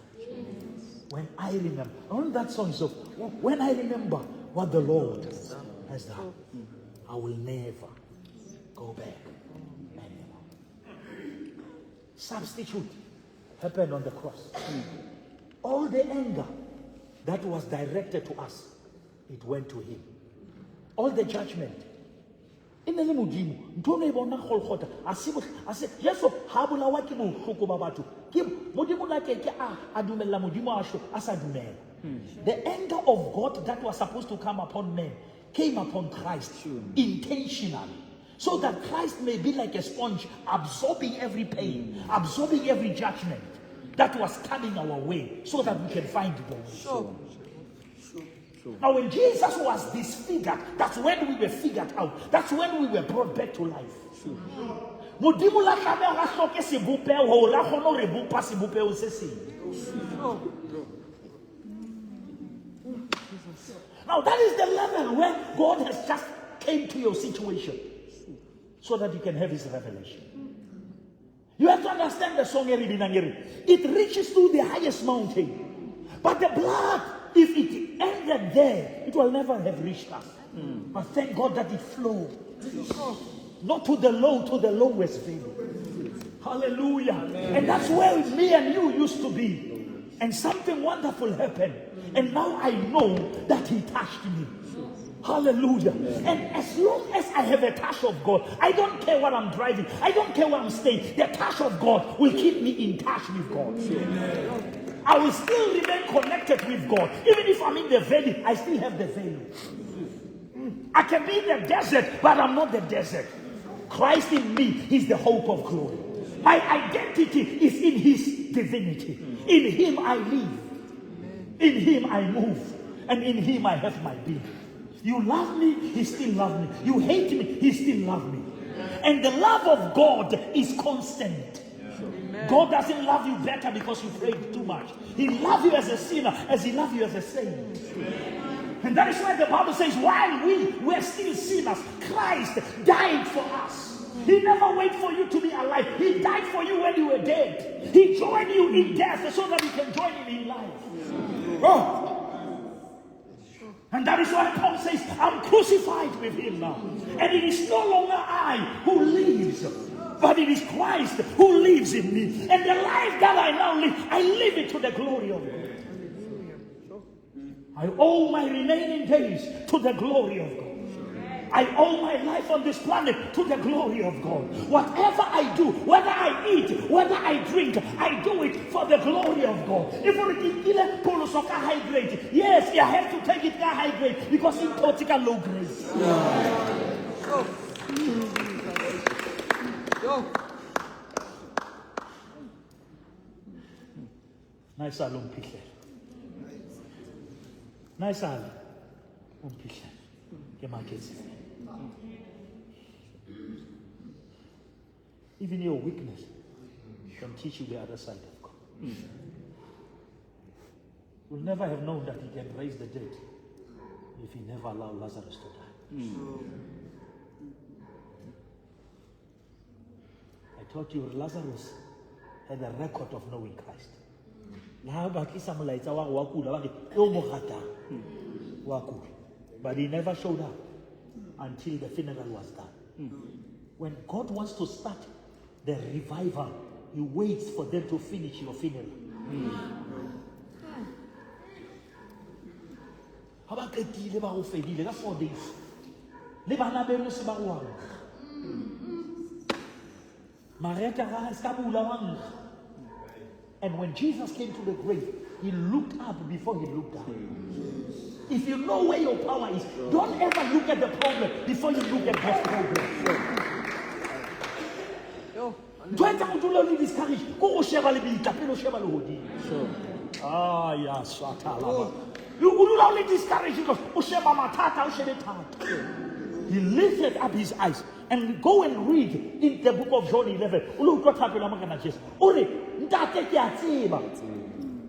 Speaker 1: When I remember, on that song is of, when I remember what the Lord has done, I will never go back anymore. Substitute happened on the cross. All the anger that was directed to us, it went to him. All the judgment. E ne le Modimo, ntho eno e bona Golgotha, a se a se- Jesu ha bolawa ke bohloko ba batho. Ke Modimo na ke ke a dumella Modimo a shwe, a sa dumela. The anger of God that was supposed to come upon men came upon Christ intentionally, so that Christ may be like a sponge, absorbing every pain, absorbing every judgment that was coming our way, so that we can find the way.
Speaker 3: Sure.
Speaker 1: Now, when Jesus was disfigured, that's when we were figured out. That's when we were brought back to life. Modimo la tlameha hore a hloke sebopeho hore a kgone ho re bopa sebopeho se seng. Now, that is the level where God has just came to your situation so that you can have his revelation. You have to understand the song e re binang e re, it reaches to the highest mountain, but the blood, if it ended there, it will never have reached us. But thank God that it flowed. Not to the low, to the lowest valley. Hallelujah. Amen. And that's where me and you used to be. And something wonderful happened. And now I know that he touched me. Hallelujah. And as long as I have a touch of God, I don't care what I'm driving, I don't care where I'm staying, the touch of God will keep me in touch with God. I will still remain connected with God. Even if I'm in the valley, I still have the valley. I can be in the desert, but I'm not the desert. Christ in me is the hope of glory. My identity is in his divinity. In him I live. In him I move. And in him I have my being. You love me, he still loves me. You hate me, he still loves me. And the love of God is constant. God doesn't love you better because you prayed too much. He loves you as a sinner as he loves you as a saint. And that is why the Bible says, while we were still sinners, Christ died for us. He never waited for you to be alive. He died for you when you were dead. He joined you in death so that you can join him in life.
Speaker 2: Oh,
Speaker 1: And that is why Paul says, I'm crucified with him now. And it is no longer I who lives, but it is Christ who lives in me. And the life that I now live, I live it to the glory of God. I owe my remaining days to the glory of God. I owe my life on this planet to the glory of God. Whatever I do, whether I eat, whether I drink, I do it for the glory of God. If we high grade, yes, I have to take it high grade because it's toxic low grade.
Speaker 3: Yo.
Speaker 1: Nice alone, Pichel. Nice alone, Pichel. Even your weakness can teach you the other side of God. You'll never have known that he can raise the dead if he never allowed Lazarus to die. I taught you Lazarus had a record of knowing Christ. But he never showed up until the funeral was done. When God wants to start the revival, he waits for them to finish your funeral. Ha ba qetile ba go fedile ka 4 days. Le bana beno se ba go wa nkga. Mareka ga se ka bula wa nkga. And when Jesus came to the grave, he looked up before he looked down. If you know where your power is, don't ever look at the problem before you look at God's problem.
Speaker 3: Yo.
Speaker 1: Ntho e etsang o dule o le discouraged, ke ho sheba lebitla pele o sheba lehodimo. Ah, ya, swathala. O dula o le discouraged because o sheba mathata, o shebe thata. He lifted up his eyes and go and read in the book of John 11. O lo utlwa thapelo ya Morena Jesu. O re, Ntate, ke a tseba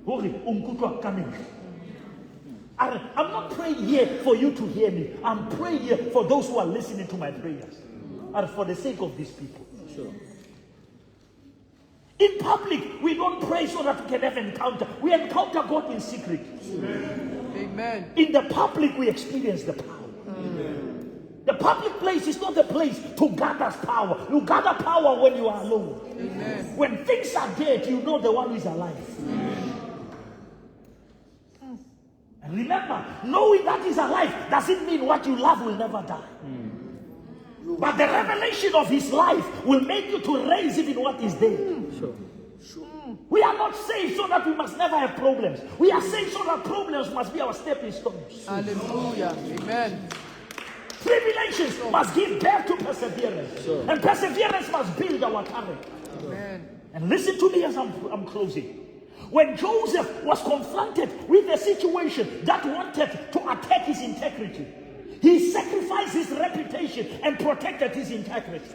Speaker 1: hore o nkutlwa ka mehla. I'm not praying here for you to hear me. I'm praying here for those who are listening to my prayers. And for the sake of these people.
Speaker 4: Sure.
Speaker 1: In public, we don't pray so that we can have encounter. We encounter God in secret.
Speaker 3: Amen.
Speaker 1: In the public, we experience the power. The public place is not the place to gather power. You gather power when you are alone.
Speaker 3: Amen.
Speaker 1: When things are dead, you know the one who is alive. And remember, knowing that he's alive doesn't mean what you love will never die. But the revelation of his life will make you to raise even what is dead.
Speaker 4: Sure.
Speaker 1: We are not saved so that we must never have problems. We are saved so that problems must be our stepping stones.
Speaker 3: Hallelujah. Amen.
Speaker 1: Tribulations must give birth to perseverance.
Speaker 4: Sure.
Speaker 1: And perseverance must build our character.
Speaker 3: Amen.
Speaker 1: And listen to me as I'm closing. When Joseph was confronted with a situation that wanted to attack his integrity, he sacrificed his reputation and protected his integrity.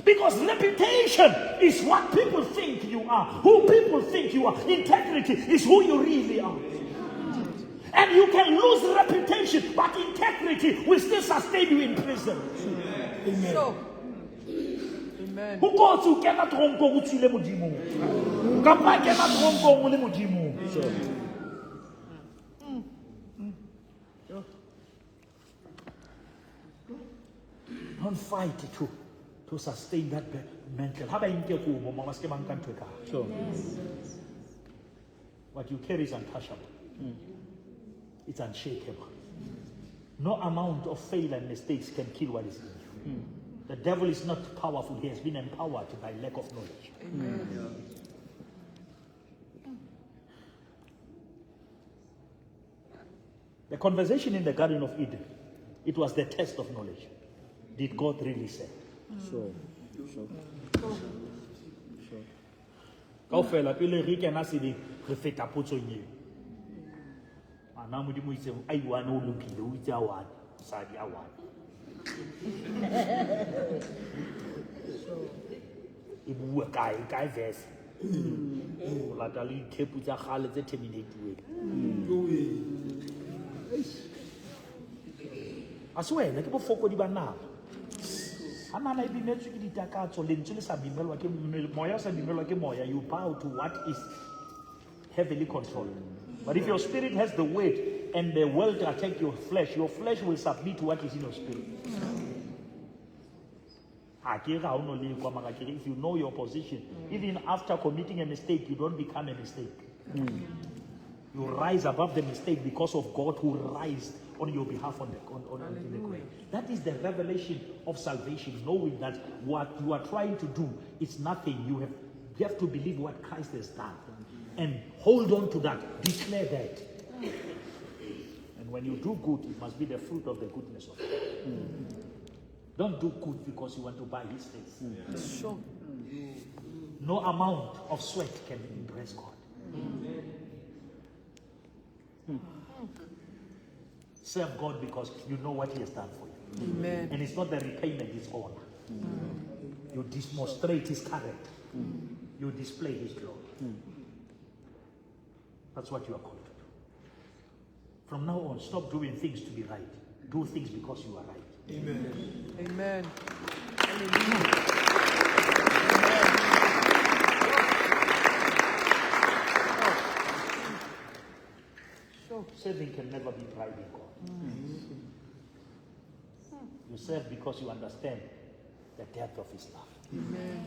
Speaker 1: Because reputation is what people think you are. Who people think you are. Integrity is who you really are. And you can lose reputation, but integrity will still sustain you in prison.
Speaker 2: amen.
Speaker 3: So. Amen.
Speaker 1: Ho kotsi ho kena toronkong o tswile modimong. Kapa kena toronkong o le modimong. Don't fight to sustain that mental. Ha ba nke kobo, mama, se ke ba nka ntho e ka hare.
Speaker 4: Sure.
Speaker 1: What you carry is untouchable. It's unshakable. No amount of failure and mistakes can kill what is in you. The devil is not powerful. He has been empowered by lack of knowledge.
Speaker 3: Amen.
Speaker 1: The conversation in the Garden of Eden, it was the test of knowledge. Did God really say?
Speaker 4: Sure. Sure. Sure.
Speaker 1: Kaofela pele re kena sebeng, re feta potsong eo. Ana Modimo o itse, a iwane o lokile, o itse a one, mosadi a one. E bua kae kae verse? O lata le dithepu tsa kgale tse terminate-uweng. Ha se wena, ke bofokodi ba nama. Ha nama e bimetswe ke ditakatso, lentswe le sa bimelwa ke moya o sa bimelwa ke moya, you bow to what is heavily controlled. But if your spirit has the word and the world attack your flesh will submit to what is in your spirit. Ha ke re ha o no lekwa, mara ke re if you know your position, even after committing a mistake, you don't become a mistake. You rise above the mistake because of God who rised on your behalf on the grave. That is the revelation of salvation, knowing that what you are trying to do is nothing. You have to believe what Christ has done and hold on to that. Declare that. And when you do good, it must be the fruit of the goodness of God. Don't do good because you want to buy his face.
Speaker 3: Sure.
Speaker 1: No amount of sweat can impress God. Serve God because you know what he has done for you.
Speaker 3: Amen.
Speaker 1: And it's not the repayment, it's honor. You demonstrate his character. You display his glory. That's what you are called to do. From now on, stop doing things to be right. Do things because you are right.
Speaker 2: Amen.
Speaker 3: Amen. Hallelujah. Sure.
Speaker 1: Serving can never be pride in God. You serve because you understand the depth of his love.
Speaker 3: Amen.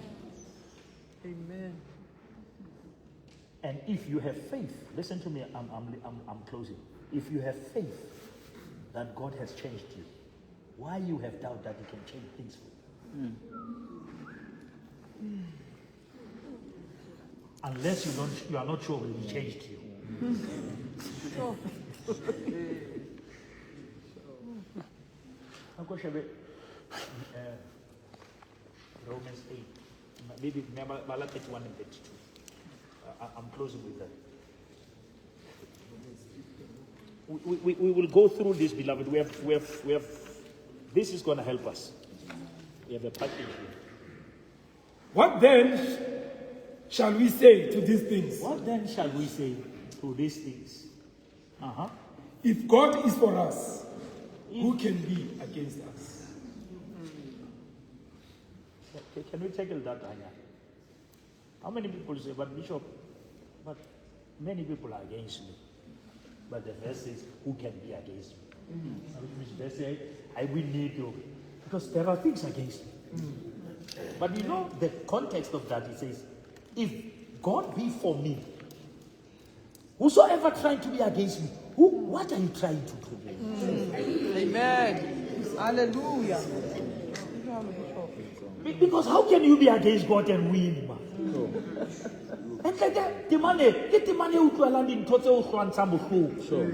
Speaker 3: Amen.
Speaker 1: And if you have faith, listen to me, I'm closing. If you have faith that God has changed you, why you have doubt that he can change things for you? Unless you are not sure he changed you.
Speaker 3: Sure.
Speaker 1: Romans 8, maybe 31 and 32. I'm closing with that. We will go through this, beloved. We have. This is going to help us. We have a package here.
Speaker 2: What then shall we say to these things?
Speaker 1: What then shall we say to these things? Uh-huh.
Speaker 2: If God is for us, who can be against us?
Speaker 1: Can we tackle that, Anya? How many people say, but Bishop, but many people are against me. But the verse says, who can be against me? Which verse says, I will need you. Because there are things against me. But you know the context of that, it says, if God be for me, whosoever trying to be against me, what are you trying to do?
Speaker 3: Amen. Hallelujah.
Speaker 1: Because how can you be against God and win, man? And like that, the money, get the money Sure.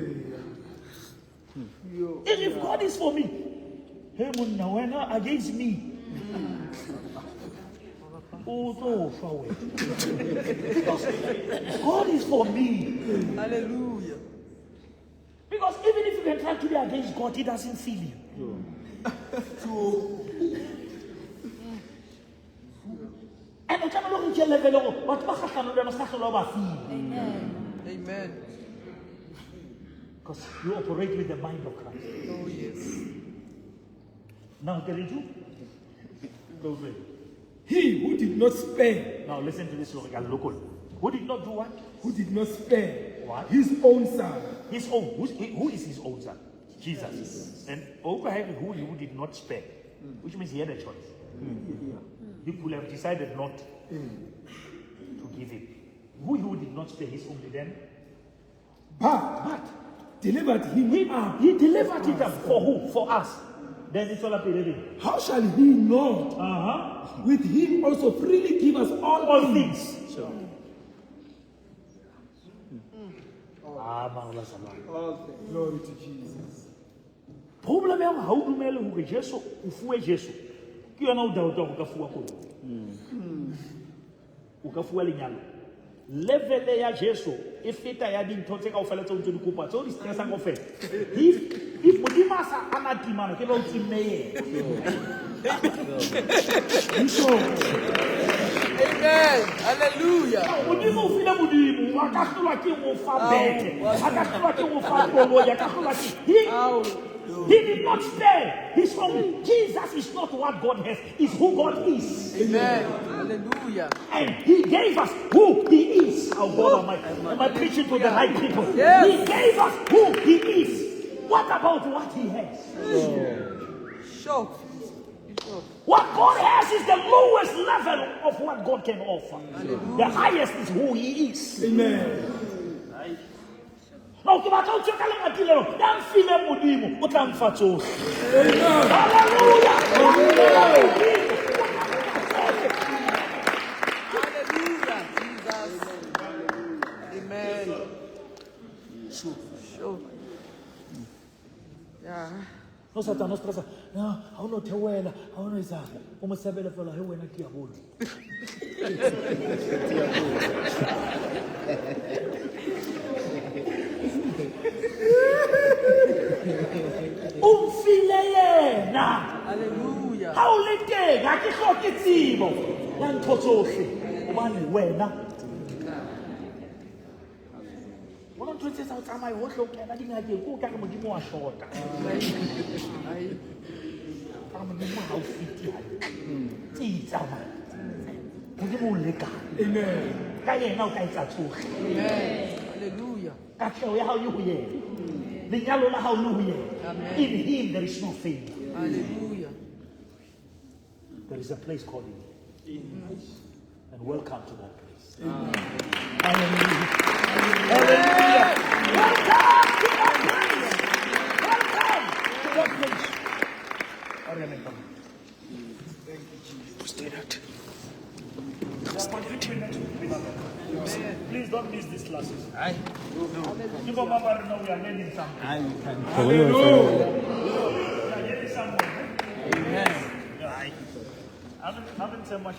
Speaker 1: If God is for me, hey, munna, against me. Because God is for me.
Speaker 3: Hallelujah.
Speaker 1: Because even if you can try to be against God, he doesn't feel you. And
Speaker 3: Amen.
Speaker 1: Because you operate with the mind of Christ.
Speaker 3: Oh, yes.
Speaker 1: Now, 32. Go read.
Speaker 2: He who did not spare.
Speaker 1: Now, listen to this. Who did not do what?
Speaker 2: Who did not spare
Speaker 1: what?
Speaker 2: His own son.
Speaker 1: His own. Who is his own son? Jesus. And who did not spare, which means he had a choice. He could have decided not to give him. Who did not spare his only then?
Speaker 2: But delivered him up.
Speaker 1: He delivered it up. For who? For us. Then it's all up in.
Speaker 2: How shall he not with him also freely give us all things?
Speaker 1: Sure.
Speaker 2: All things. Glory to Jesus.
Speaker 1: Problem ya ha o dumele hore Jesu o fuwe Jesu. Ke yona o doubt hore o ka fuwa koloi. O ka fuwa lenyalo. Level ya Jesu e feta ya dintho tse kaofela tseo ntse di kopa tseo di stressang kaofela. If Modimo a sa ana timana ke ba o timme yena.
Speaker 3: Amen. Hallelujah.
Speaker 1: Modimo o file Modimo, a ka hlolwa ke ho fa bethe, a ka hlolwa ke ho fa koloi, a ka hlolwa ke he did not spare his own. Jesus is not what God has, is who God is.
Speaker 3: Amen. Hallelujah.
Speaker 1: And he gave us who he is. Oh God Almighty. Am I preaching to the right people?
Speaker 3: Yes.
Speaker 1: He gave us who he is. What about what he has?
Speaker 3: Sure. Sure.
Speaker 1: What God has is the lowest level of what God can offer. The highest is who he is.
Speaker 2: Amen.
Speaker 1: No, ke batla ho tswa ka lemati leo. Ya mfile Modimo, o tla mfa tsohle. Hallelujah. Ya mfile Modimo, o tla mfa tsohle.
Speaker 3: Hallelujah. Jesus. Amen. Sure. Yeah.
Speaker 1: No Satane o stressa. No, ha o no theohela, ha o no etsang. O mo sebele fela he wena diabolo. O mfile yena.
Speaker 3: Hallelujah.
Speaker 1: Ha o le teng, ha ke hloke tsebo ya ntho tsohle. Hobane wena bona ntho tse tsa ho tsamaya hohle o kena dingakeng, ke o ka re Modimo wa shota. Ka re Modimo ha o fete hantle. Tsitsa man. Modimo o lekane.
Speaker 2: Amen.
Speaker 1: Ka yena o ka etsa tsohle.
Speaker 3: Amen. Hallelujah.
Speaker 1: Katleho ya hao e ho yena. Lenyalo la hao le ho yena.
Speaker 3: Amen.
Speaker 1: In him there is no failure.
Speaker 3: Hallelujah.
Speaker 1: There is a place called in. And welcome to that place. Hallelujah. Hallelujah. Welcome to that place. Welcome to that place. Please don't miss these classes. People, Baba, know we are learning something.
Speaker 2: Hallelujah.
Speaker 1: We are getting somewhere.
Speaker 3: Amen.
Speaker 1: Yeah. Haven't said much.